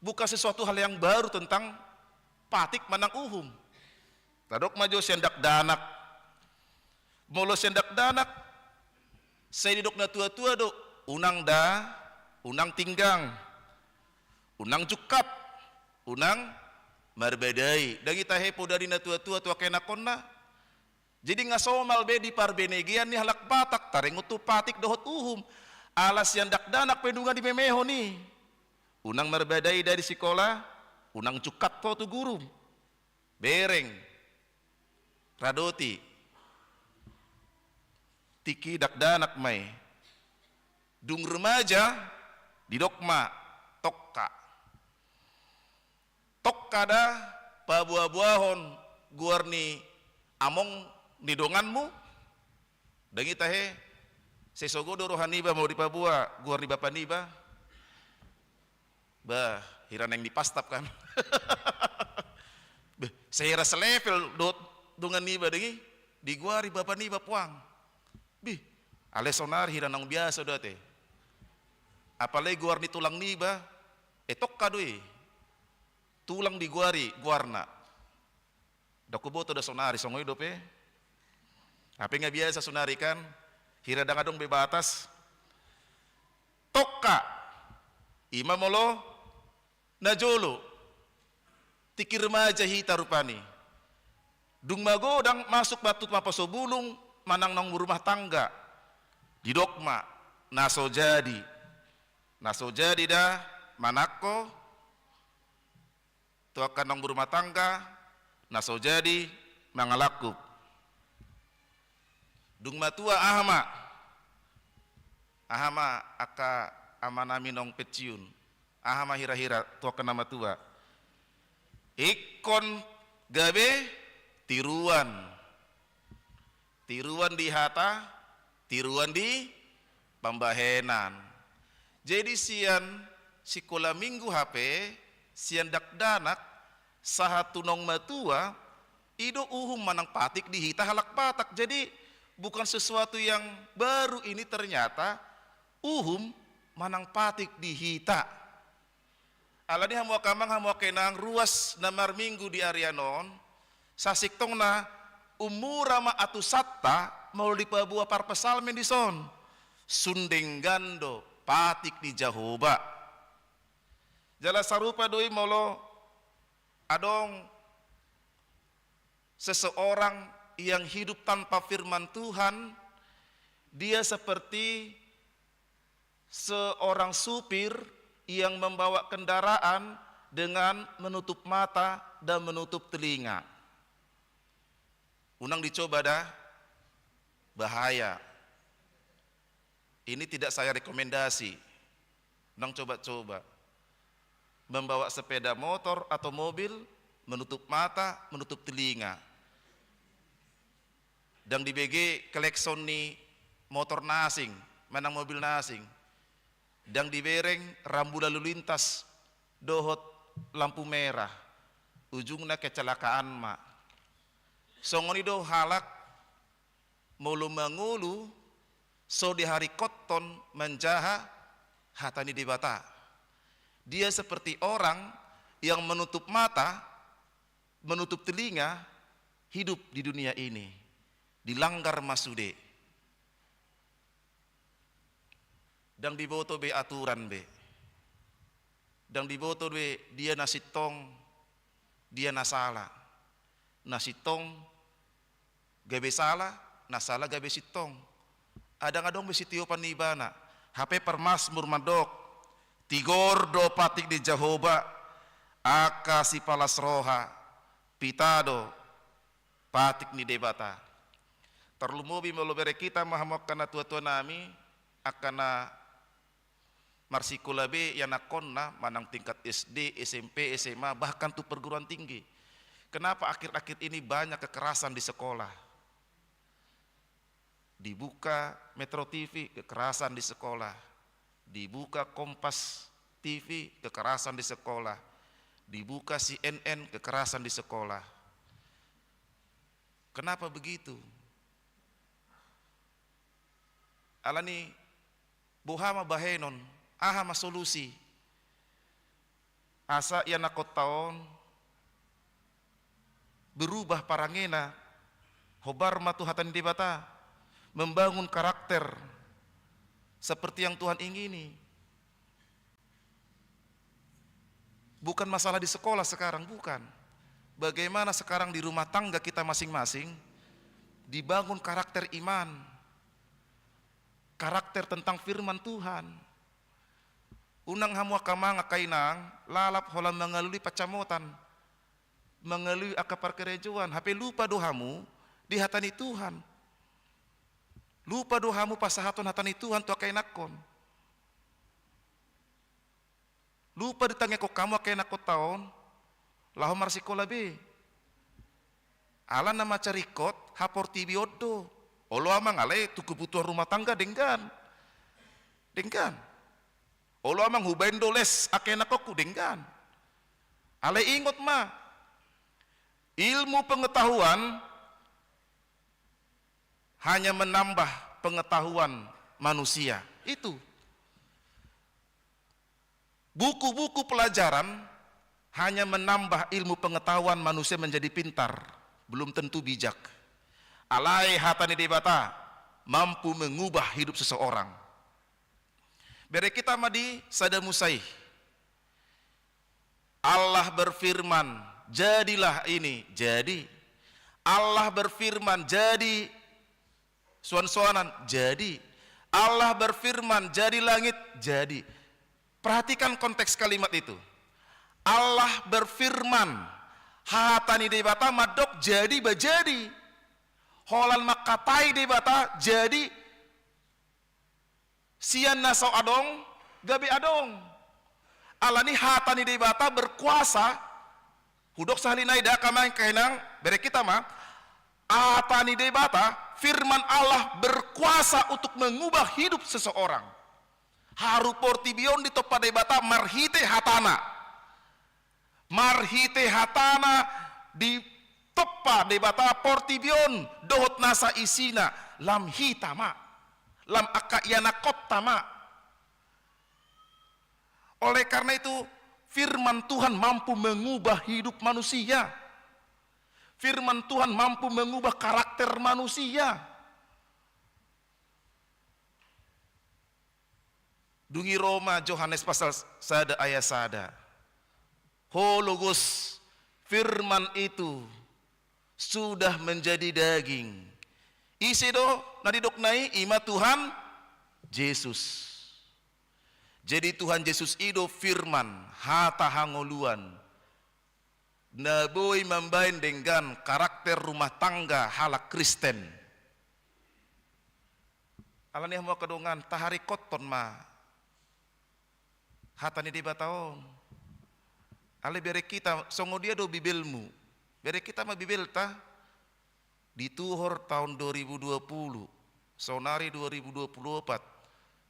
bukan sesuatu hal yang baru tentang patik manang uhum. Tadok ma jo sian dakdanak. Molo sian dakdanak, sai didok natuatua do, unang da, unang tinggang, unang jungkat, unang marbadai. Ndang i tahe poda ni natuatua tu angka ianakhonna. Jadi nga somal be di parbenegean ni halak Batak taringot tu patik dohot uhum. Ala sian dakdanak pe nunga dimemehon i. Unang marbadai da di sikola, unang jungkat ho tu guru. Bereng. Radoti. Tingki dakdanak ma i. Dung remaja, didok ma, tongka. Tongka da paboaboahon goar ni among ni donganmu? Ndang i tahe, sai sogo do roha niba molo dipaboa goar ni bapa niba? Bah, hira naeng dipastap kan. Beh, sai hira selevel dohot dongan niba, ndang i digoari bapa niba puang. Bih, alai sonari hira naung biasa do ate. Apalagi goar ni tulang niba, eh, tongka do i. Tulang digoari goarna. Ndang huboto da sonari songon i dope. Hape nga biasa sonari kan, hira ndang adong be batas. Tongka, i ma molo najolo, tingki remaja hita rupani. Dung magodang masuk ma tu naposo bulung manang naung rumah tangga. Didok ma, na so jadi. Na so jadi da manangko tu angka naung berumah tangga, na so jadi mangalangkup. Dung matua aha ma? Aha ma angka amanami naung pensiun? Aha ma hira-hira tu angka na matua? Ingkon gabe tiruan. Tiruan di hata, tiruan di pambahenan. Jadi sian sikola minggu hape, sian dakdanak, sahat tu naung matua, i do uhum manang patik di hita halak Batak. Jadi bukan sesuatu yang baru ini ternyata, uhum manang patik di hita. Alani hamu angka amang, hamu angka inang, ruas na marminggu di arian on, sasintongna ummura ma atusanta molo dipaboa parpsalmen dison. Sun denggan do patik ni Jahowa. Jala sarupa do i molo adong seseorang yang hidup tanpa firman Tuhan, dia seperti seorang supir yang membawa kendaraan dengan menutup mata dan menutup telinga. Unang dicoba da, bahaya. Ini tidak saya rekomendasi. Ndang coba-coba. Membawa sepeda motor atau mobil, menutup mata, menutup telinga. Ndang dibege klekson ni motor na asing, manang mobil na asing. Ndang dibereng rambu lalu lintas dohot lampu merah. Ujungna kecelakaan ma. Songon i do halak molo mangolu, so diharikothon manjaha hata ni Debata. Dia seperti orang yang menutup mata, menutup telinga, hidup di dunia ini. Dilanggar ma sude. Ndang diboto be aturan be. Ndang diboto be dia na sintong, dia na sala. Na sintong gabe sala, na sala gabe sintong. Ndang adong be sitiopan ni ibana. Hape parmasmur mandok, tigor do patik ni Jahowa, angka sipalas roha, pita do patik ni Debata. Tarlumobi molo bere hita ma hamu angka na tua-tua nami, angka na marsikola be ianakhonna, manang tingkat S D, S M P, S M A, bahkan tu perguruan tinggi. Kenapa akhir-akhir ini banyak kekerasan di sekolah? Dibuka Metro T V, kekerasan di sekolah. Dibuka Kompas T V, kekerasan di sekolah. Dibuka C N N, kekerasan di sekolah. Kenapa begitu? Alani boha ma bahenon, aha ma solusi? Asa ianakhonta on berubah parangena, hombar ma tu hata ni Debata, membangun karakter seperti yang Tuhan ingini. Bukan masalah di sekolah sekarang, bukan. Bagaimana sekarang di rumah tangga kita masing-masing dibangun karakter iman, karakter tentang firman Tuhan. Unang hamu angka amang, angka inang, lalap holan mangalului pansamotan, mangalului angka parkarejoan, hape lupa do hamu di hata ni Tuhan. Lupa do hamu pasahathon hata ni Tuhan tu angka ianakhon. Lupa ditangihon hamu angka ianakhonta on laho marsikola be. Ala na mansai ringkot haportibion do. Olo amang, alai tu kebutuhan rumah tangga denggan. Denggan. Olo amang, hubaen do les angka ianakhonhu, denggan. Alai ingot ma, ilmu pengetahuan hanya menambah pengetahuan manusia. Itu. Buku-buku pelajaran hanya menambah ilmu pengetahuan manusia menjadi pintar, belum tentu bijak. Alai hata ni Debata mampu mengubah hidup seseorang. Bere hita ma di sada musa i. Allah berfirman, "Jadilah ini," jadi. Allah berfirman, "Jadi soan-soanan," jadi. Allah berfirman, "Jadi langit," jadi. Perhatikan konteks kalimat itu. Allah berfirman, hata ni Debata mandok jadi ba jadi. Holan mangkatai Debata jadi, sian na so adong gabe adong. Alani hata ni Debata berkuasa. Hudok sahali nai da, angka amang, angka inang, bere hita ma. Hata ni Debata, firman Allah, berkuasa untuk mengubah hidup seseorang. Haru portibi on ditompa Debata marhite hatana. Marhite hatana ditompa Debata portibi on dohot nasa isina, lam hita ma, lam angka ianakhonta ma. Oleh karena itu, firman Tuhan mampu mengubah hidup manusia. Firman Tuhan mampu mengubah karakter manusia. Dung i ro ma Johannes pasal sada ayat sada. Ho Logos, firman itu sudah menjadi daging. Ise do na didokna i? I ma Tuhan Jesus. Jadi Tuhan Jesus i do firman, hata hangoluan. Na boi mambaen denggan karakter rumah tangga halak Kristen. Alani i hamu angka dongan, taharingkothon ma hata ni Debata on. Alai bereng hita, songon dia do Bibelmu? Bereng hita ma Bibelta. Dituhor taon dua ribu dua puluh, saonari dua ribu dua puluh opat.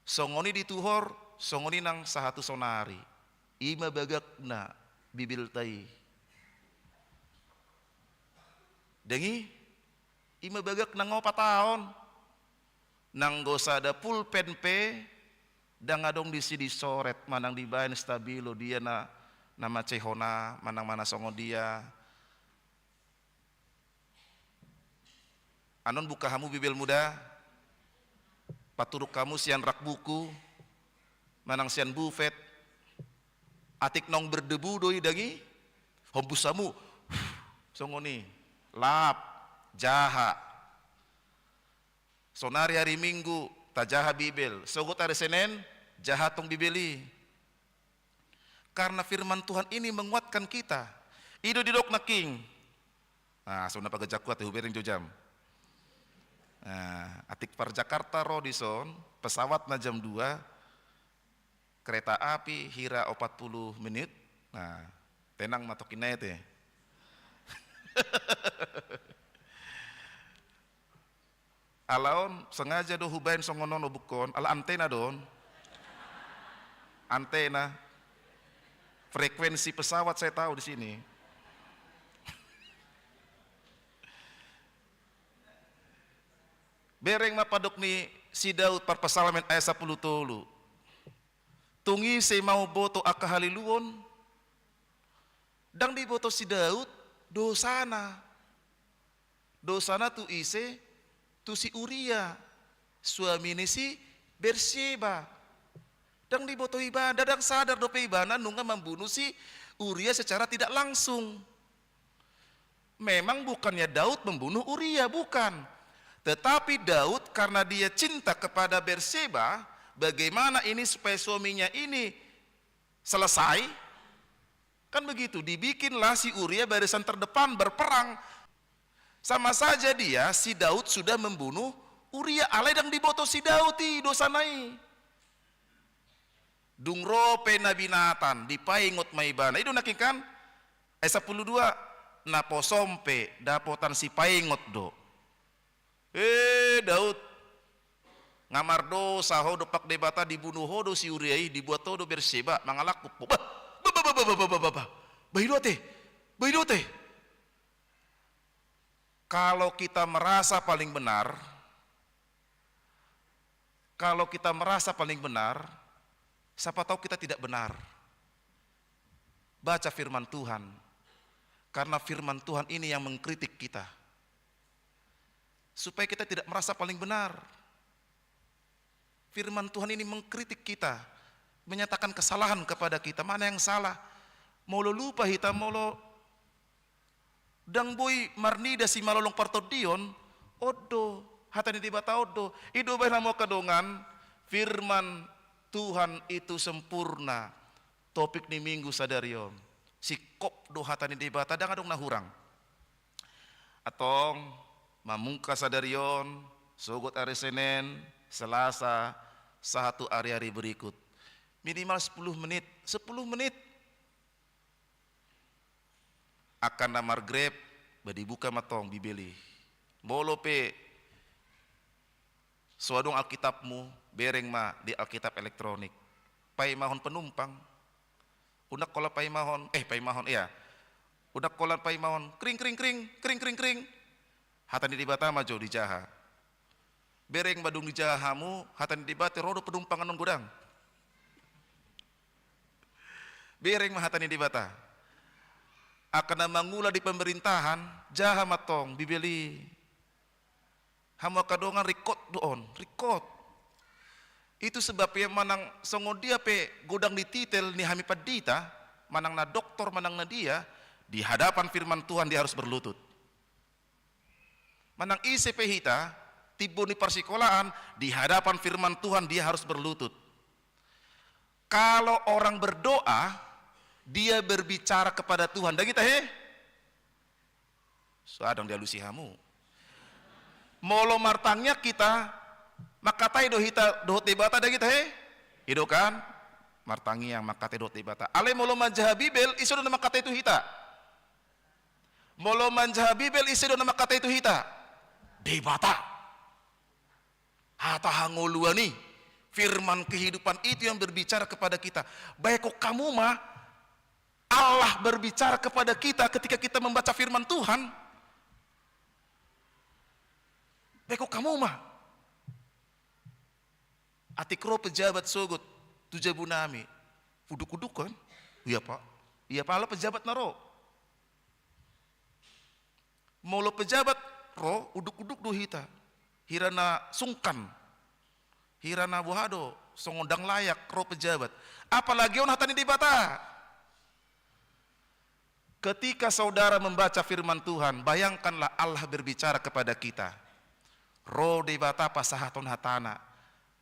Songon i dituhor, songon i nang sahat tu saonari. I ma bagakna Bibelta i. Dang i, i ma bagak nang opat taon. Nanggo sada pulpen pe, dang adong disi disoret manang dibaen stabilo dia na, na mansai hona manang, manang songon dia. Annon buka hamu Bibelmu da, paturuk hamu sian rak buku, manang sian bufet, atik naung berdebu do i dang i, hombus hamu, songon i, lap, jaha. Saonari ari Minggu, tajaha Bibel, sogot ari Senen, jaha tong Bibel i. Karena firman Tuhan ini menguatkan kita. I do didok nangkin. Nah, so na paga jakuat hubereng jo jam. Nah, atik par Jakarta ro dison, pesawatna jam dua, kereta api hira opat puluh menit. Nah, tenang ma tongkin na ete. Ala on sengaja do hubaen songon on, o bukan, ala antena do on. Antena. Frekuensi pesawat saya tahu di sini. Bereng ma pandok ni si Daud, parpsalmen ayat sampulu tolu. Tung ise ma umboto angka haliluon? Dang diboto si Daud dosana. Dosana tu ise? Tu si Uria, suami ni si Bersyeba. Dang diboto ibana, dang sadar dope ibana nunga mambunuh si Uria secara tidak langsung. Memang bukannya Daud membunuh Uria, bukan. Tetapi Daud, karena dia cinta kepada Bersyeba, bagaimana ini supaya suaminya ini selesai? Kan begitu, dibikinlah si Uria barisan terdepan berperang. Sama saja dia, si Daud sudah membunuh Uria, alai dang diboto si Daud i dosana i. Dung ro pe Nabi Natan, dipaingot ma ibana. I do nangkin kan? Ayat sampulu dua, naposom pe dapotan sipaingot do. Eh, Daud, nga mardosa ho dompak Debata, dibunuh ho do si Uria i, dibuat ho do Bersyeba, mangalangkup ho. Bah, bah, bah, bah, bah, bah, bah, bah. Bah, i do ate, bah, i do ate. Kalau kita merasa paling benar, kalau kita merasa paling benar, siapa tahu kita tidak benar. Baca firman Tuhan, karena firman Tuhan ini yang mengkritik kita. Supaya kita tidak merasa paling benar. Firman Tuhan ini mengkritik kita, menyatakan kesalahan kepada kita, mana yang salah. Molo lupa hita, molo dang boi marnida simalolong partondion, on do, hata ni Debata on do. I do baen hamu angka dongan, firman Tuhan itu sempurna. Topik ni Minggu sadari on. Singkop do hata ni Debata, dang adong na hurang. Antong, mamungka sadari on, sogot ari Senen, Selasa, sahat tu ari-ari berikut. Minimal sepuluh menit, sepuluh menit. Angka na mar-Grab, ba dibuka ma tong Bibel i. Molo pe so adong Alkitabmu, bereng ma di Alkitab elektronik. Paimahon penumpang. Unang holan paimahon, eh, paimahon, iya. Unang holan paimahon, kring, kring, kring, kring, kring, kring. Hata ni Debata ma jo dijaha. Bereng ma dung dijaha hamu hata ni Debata, ro do penumpang annon godang. Bereng ma hata ni Debata. Angka na mangula di pemerintahan, jaha ma tong Bibel i. Hamu angka dongan, ringkot do on, ringkot. Itu sebabnya manang songon dia pe godang ni titel ni hami pandita, manang na doktor, manang na dia, di hadapan firman Tuhan dia harus berlutut. Manang ise pe hita, timbo ni parsikolaan, di hadapan firman Tuhan dia harus berlutut. Kalau orang berdoa, dia berbicara kepada Tuhan. Dang i tahe? So adong dialusi hamu. Molo martangiang hita, Mangkatai do hita dohot Debata, dang hita he? I do kan? Martangiang mangkatai dohot Debata. Alai molo manjaha Bibel, ise do na mangkatai tu hita? Molo manjaha Bibel, ise do na mangkatai tu hita? Debata. Hata hangoluan i, firman kehidupan itu yang berbicara kepada kita. Baik, kok kamu mah, Allah berbicara kepada kita ketika kita membaca firman Tuhan. Baik, kok kamu mah. Atik ro pejabat sogot tu jabu nami, uduk-uduk kan? Ia pa, ia pala pejabat na ro. Molo pejabat ro, uduk-uduk do hita. Hira na sungkan. Hira na boha do, songon dang layak ro pejabat. Apalagi on hata ni Debata. Ketika saudara membaca firman Tuhan, bayangkanlah Allah berbicara kepada kita. Ro Debata pasahathon hatana.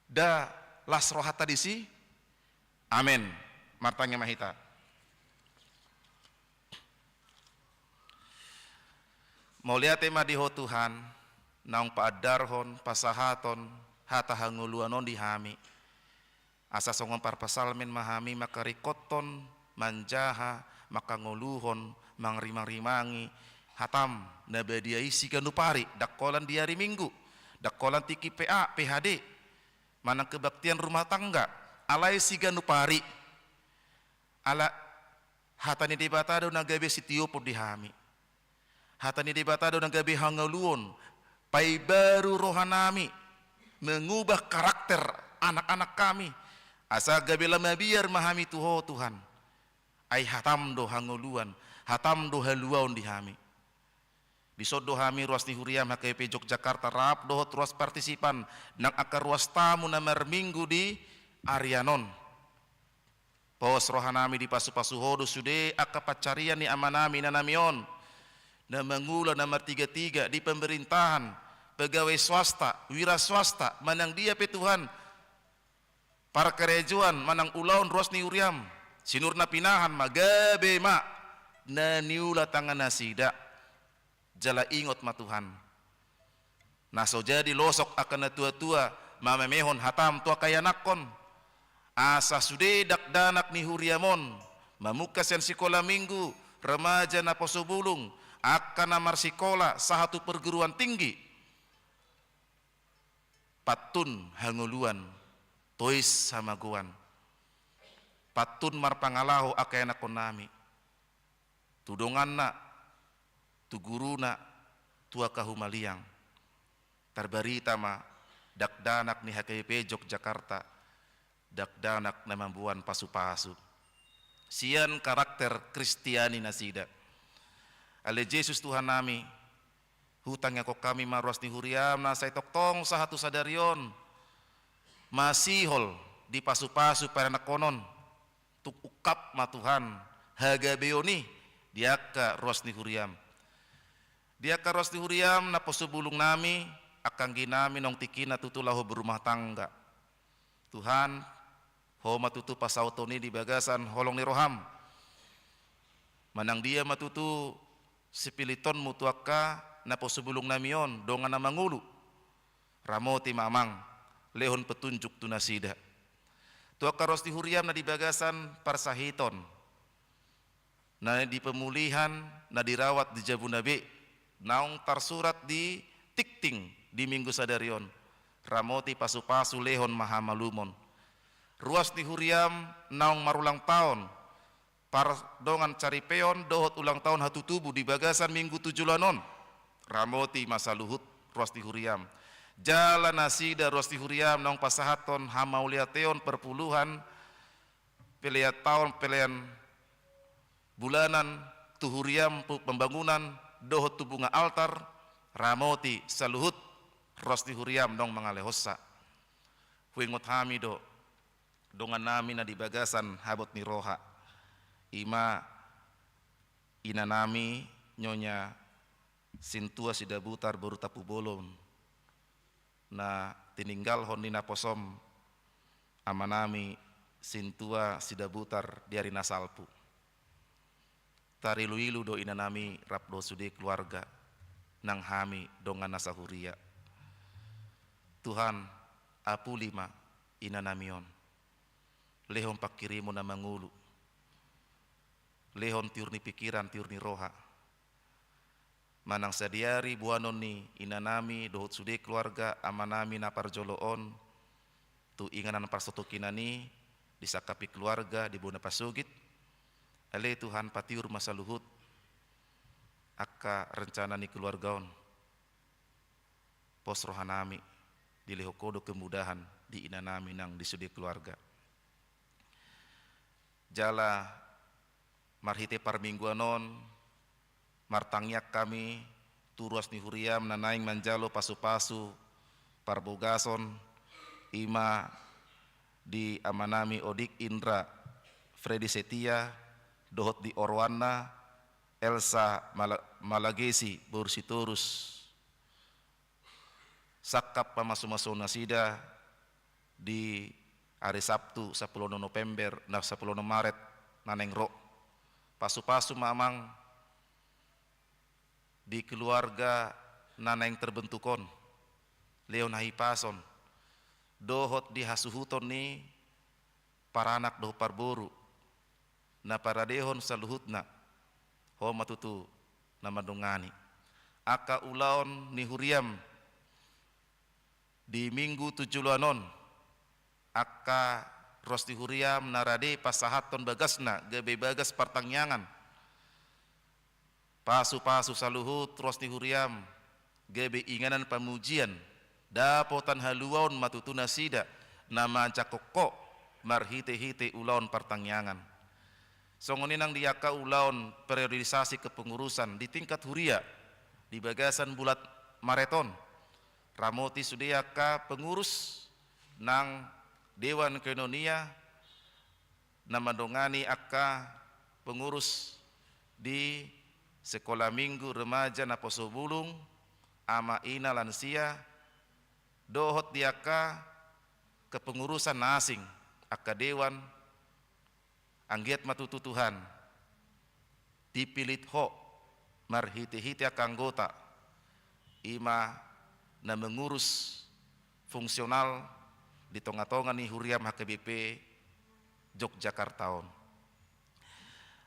Nda las rohanta disi? Amen. Martangiang ma hita. Mauliate ma di Ho Tuhan, naung paandarhon, pasahathon, hata hangoluan on di hami. Asa songon parpsalmen ma hami mangkaringkothon, manjaha, mangkangoluhon, mangrimang-rimangi hatam na badia i siganup ari, ndang holan di ari Minggu, ndang holan tingki P A, P H D, manang kebaktian rumah tangga, alai siganup ari. Ala hata ni Debata do na gabe sitiopon di hami. Hata ni Debata do na gabe hangoluon, paibaru roha nami, mengubah karakter anak-anak kami, asa gabe lam mabiar ma hami tu Ho Tuhan. Ai hatam do hangoluan, hatam do haluaon di hami. Dison do hami ruas ni huriam H K B P Yogyakarta rap dohot ruas partisipan nang angka ruas tamu na marminggu di arian on. Pos roha nami, dipasu-pasu Ho do sude angka pansarian ni ama nami, ina nami on, na mangula, na martiga-tiga di pemerintahan, pegawai swasta, wira swasta, manang dia pe Tuhan, parkarejoan manang ulaon ruas ni huriam, sinur na pinahan ma, gabe ma na niula tangan nasida. Jala ingot ma Tuhan, na so jadi losok angka na tua-tua mamemehon hatam tu angka ianakhon, asa sude dakdanak ni huriam on, mamungka sian sikola minggu, remaja, naposo bulung, angka na marsikola sahat tu perguruan tinggi, pantun hangoluan, tois hamagoan, pantun marpangalaho angka ianakhon nami tu donganna, tu guruna, tu angka humaliang. Tarbarita ma dakdanak ni H K B P Yogyakarta, dakdanak na mamboan pasu-pasu sian karakter Kristiani nasida. Ale Jesus Tuhan nami, hutangiangkon hami ma ruas ni huriam na sai tongtong sahat tu sadari on masihol dipasu-pasu paranakhonon. Tung ungkap ma Tuhan hagabeon i di angka ruas ni huriam. Di angka ruas ni huriam, naposo bulung nami, angka anggi nami naung tingkina tutu laho berumah tangga. Tuhan, Ho ma tutu pasautonnami di bagasan holong ni roham. Manang dia ma tutu sipilitonmu tu angka naposo bulung nami on, dongan na mangolu. Ramoti ma Amang, lehon petunjuk tu nasida. Tu angka ruas ni huriam na di bagasan parsahiton, na di pemulihan, na dirawat di jabuna be, naung tarsurat di tingting di minggu sadari on. Ramoti, pasu-pasu, lehon ma hamalumon. Ruas ni huriam naung marulang taon, pardongan saripeon dohot ulang taon hatutubu di bagasan minggu tu joloan on. Ramoti ma saluhut ruas ni huriam. Jala nasida ruas ni huriam naung pasahathon hamauliateon perpuluhan, pelean taon, pelean bulanan, tu huriam pu-, pembangunan dohot tu bunga altar, ramoti saluhut ruas ni huriam naung mangalehonsa. Huingot hami do dongan nami na di bagasan habot ni roha, i ma ina nami Nyonya Sintua Sidabutar boru Tampubolon, na tininggalhon ni naposom ama nami Sintua Sidabutar di ari na salpu. Tarilu-ilu do ina nami rap dohot sude keluarga, nang hami dongan na sahuria. Tuhan, apuli ma inanami on. Lehon pangkirimon na mangolu. Lehon tiur ni pikiran, tiur ni roha. Manang sadihari boanon ni inanami dohot sude keluarga amanami na parjolo on tu inganan parsotokinan i, disangkapi keluarga di bona pasogit. Ale Tuhan, patiur ma saluhut angka rencana ni keluarga on. Pos rohanami, dilehon Ho do kemudahan di inanami nang di sude keluarga. Jala marhite parmingguan on, martangiang hami tu ruas ni huriam na naeng manjalo pasupasu parbogason, i ma di amanami Odik Indra Freddy Setia, dohot di oroanna Elsa Mala-, Malagesi boru Sitorus. Sangkap pamasumasu nasida di ari Sabtu sampulu onom November, na sampulu onom Maret na naeng ro. Pasupasu ma Amang di keluarga na naeng terbentuk on, lehon hahipason, dohot di hasuhuton ni paranak dohot parboru, na paradehon saluhutna, Ho ma tutu na mandongani. Angka ulaon ni huriam di minggu tu joloan on, angka ruas ni huriam na rade pasahathon bagasna gabe bagas partangiangan. Pasupasu saluhut ruas ni huriam gabe inganan pamujian, dapotan haluaon ma tutu nasida na manjangkon Ho marhitehite ulaon partangiangan. Songon i nang di angka ulaon periodisasi kepengurusan di tingkat huria di bagasan bulan Maret on. Ramoti sude angka pengurus nang Dewan Koinonia na mandongani angka pengurus di Sekolah Minggu Remaja Naposobulung, ama, ina, lansia, dohot di angka kepengurusan na asing, angka dewan, anggiat ma tutu Tuhan, dipilit Ho marhitehite angka anggota, i ma na mengurus fungsional di tongatonga ni huriam H K B P Yogyakarta on.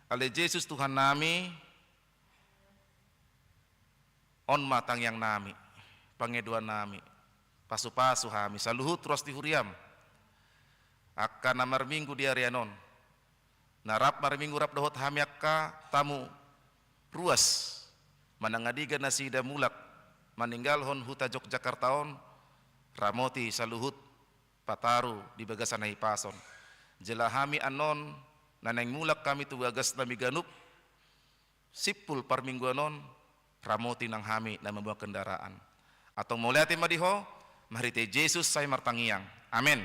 Ale Jesus Tuhannami, on ma tangiangnami, pangidoannami, pasupasu hami saluhut ruas ni huriam, angka na marminggu di arian on, na rap marminggu rap dohot hami angka tamu ruas, manang andigan nasida mulak maninggalhon huta Yogyakarta on, ramoti saluhut pataru di bagasan hahipason. Jala hami annon na naeng mulak hami tu bagasnami ganup, simpul parmingguan on, ramoti nang hami na mamboan kendaraan. Antong mauliate ma di Ho, marhite Jesus sai martangiang. Amen.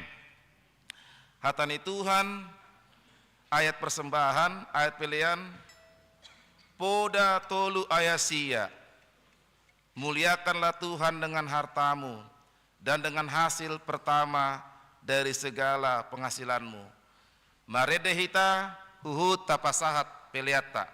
Hata ni Tuhan, ayat persembahan, ayat pelean, poda tolu ayat sia. Muliakanlah Tuhan dengan hartamu dan dengan hasil pertama dari segala penghasilanmu. Marende hita, huhut tapasahat peleanta.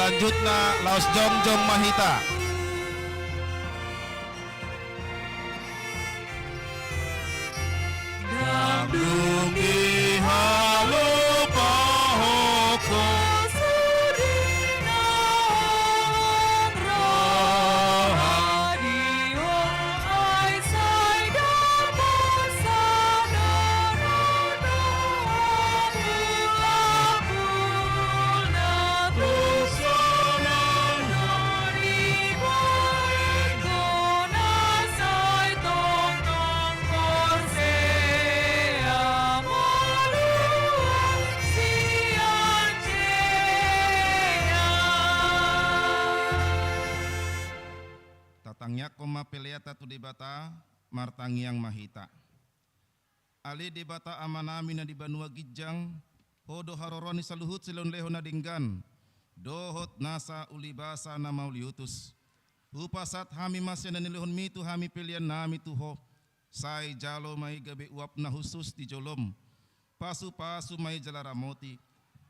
Selanjutna laos jongjong ma hita. Ndang dung dihalopahokhon. Tatangiangkon ma peleanta tu Debata. Martangiang ma hita. Ale Debata Amanami na di banua ginjang, Ho do haroroan ni saluhut silehonlehon na denggan dohot nasa ulibasa na mauliutus. Hupasahat hami ma sian na nilehonMi tu hami peleannami tu Ho. Sai jalo ma i gabe uap na hushus di jolom. Pasupasu ma i jala ramoti,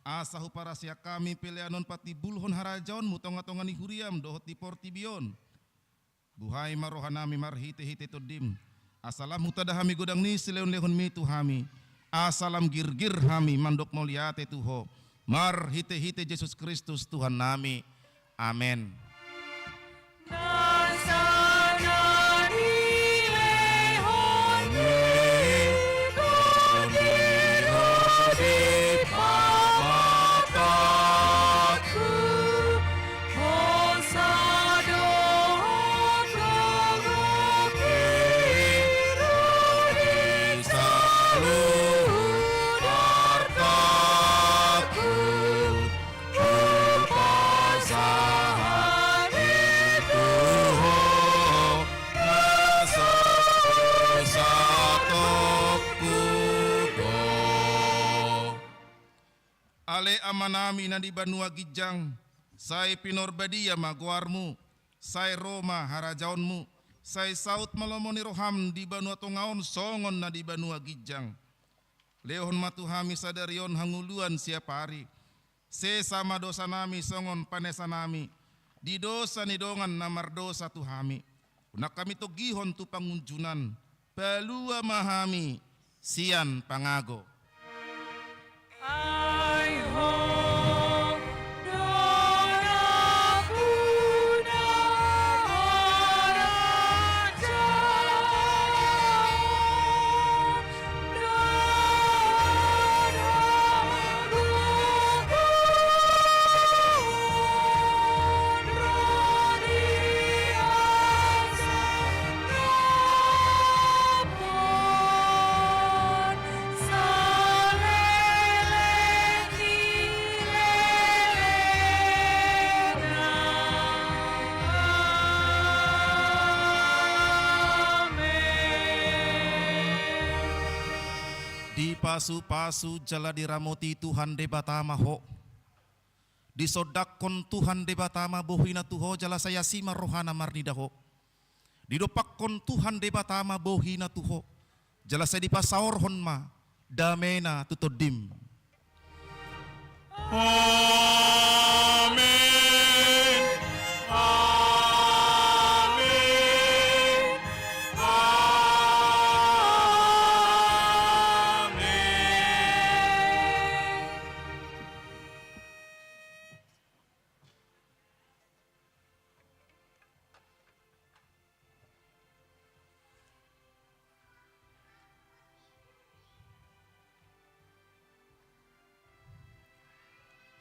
asa huparasiak hami pelean on patimbulhon harajaonMu tongatonga ni huriaM dohot di portibi on. Buhai ma rohanami marhitehite TondiM, asa lam hutanda hami godang ni silehonlehonMi tu hami, asa lam girgir hami mandok mauliate tu Ho, marhitehite Jesus Kristus Tuhannami. Amen. Ale Amanami na di banua ginjang, sai pinarbadia ma goarMu, sai ro ma harajaonMu, sai saut ma lomo ni rohaM di banua tonga on songon na di banua ginjang. Lehon ma tu hami sadari on hangoluan siapari. Sesa ma dosanami songon panesanami di dosa ni dongan na mardosa tu hami. Unang hami tonggihon tu pangunjunan, palua ma hami sian pangago. Ai Ho do na puna harajaon. Dipasupasu jala diramoti Tuhan Debata ma ho. Disondangkon Tuhan Debata ma bohina tu ho jala sai asi ma rohana marnida ho. Didompakkon Tuhan Debata ma bohina tu ho jala sai dipasaorhon ma damena tu tondim. Amen. Amen. Amen.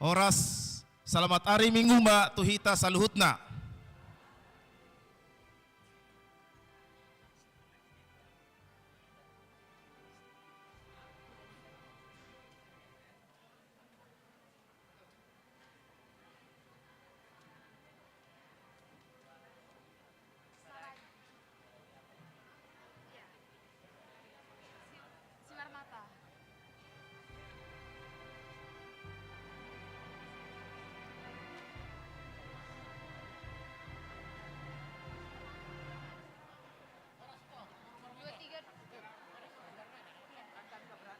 Horas, selamat ari Minggu ma tu hita saluhutna.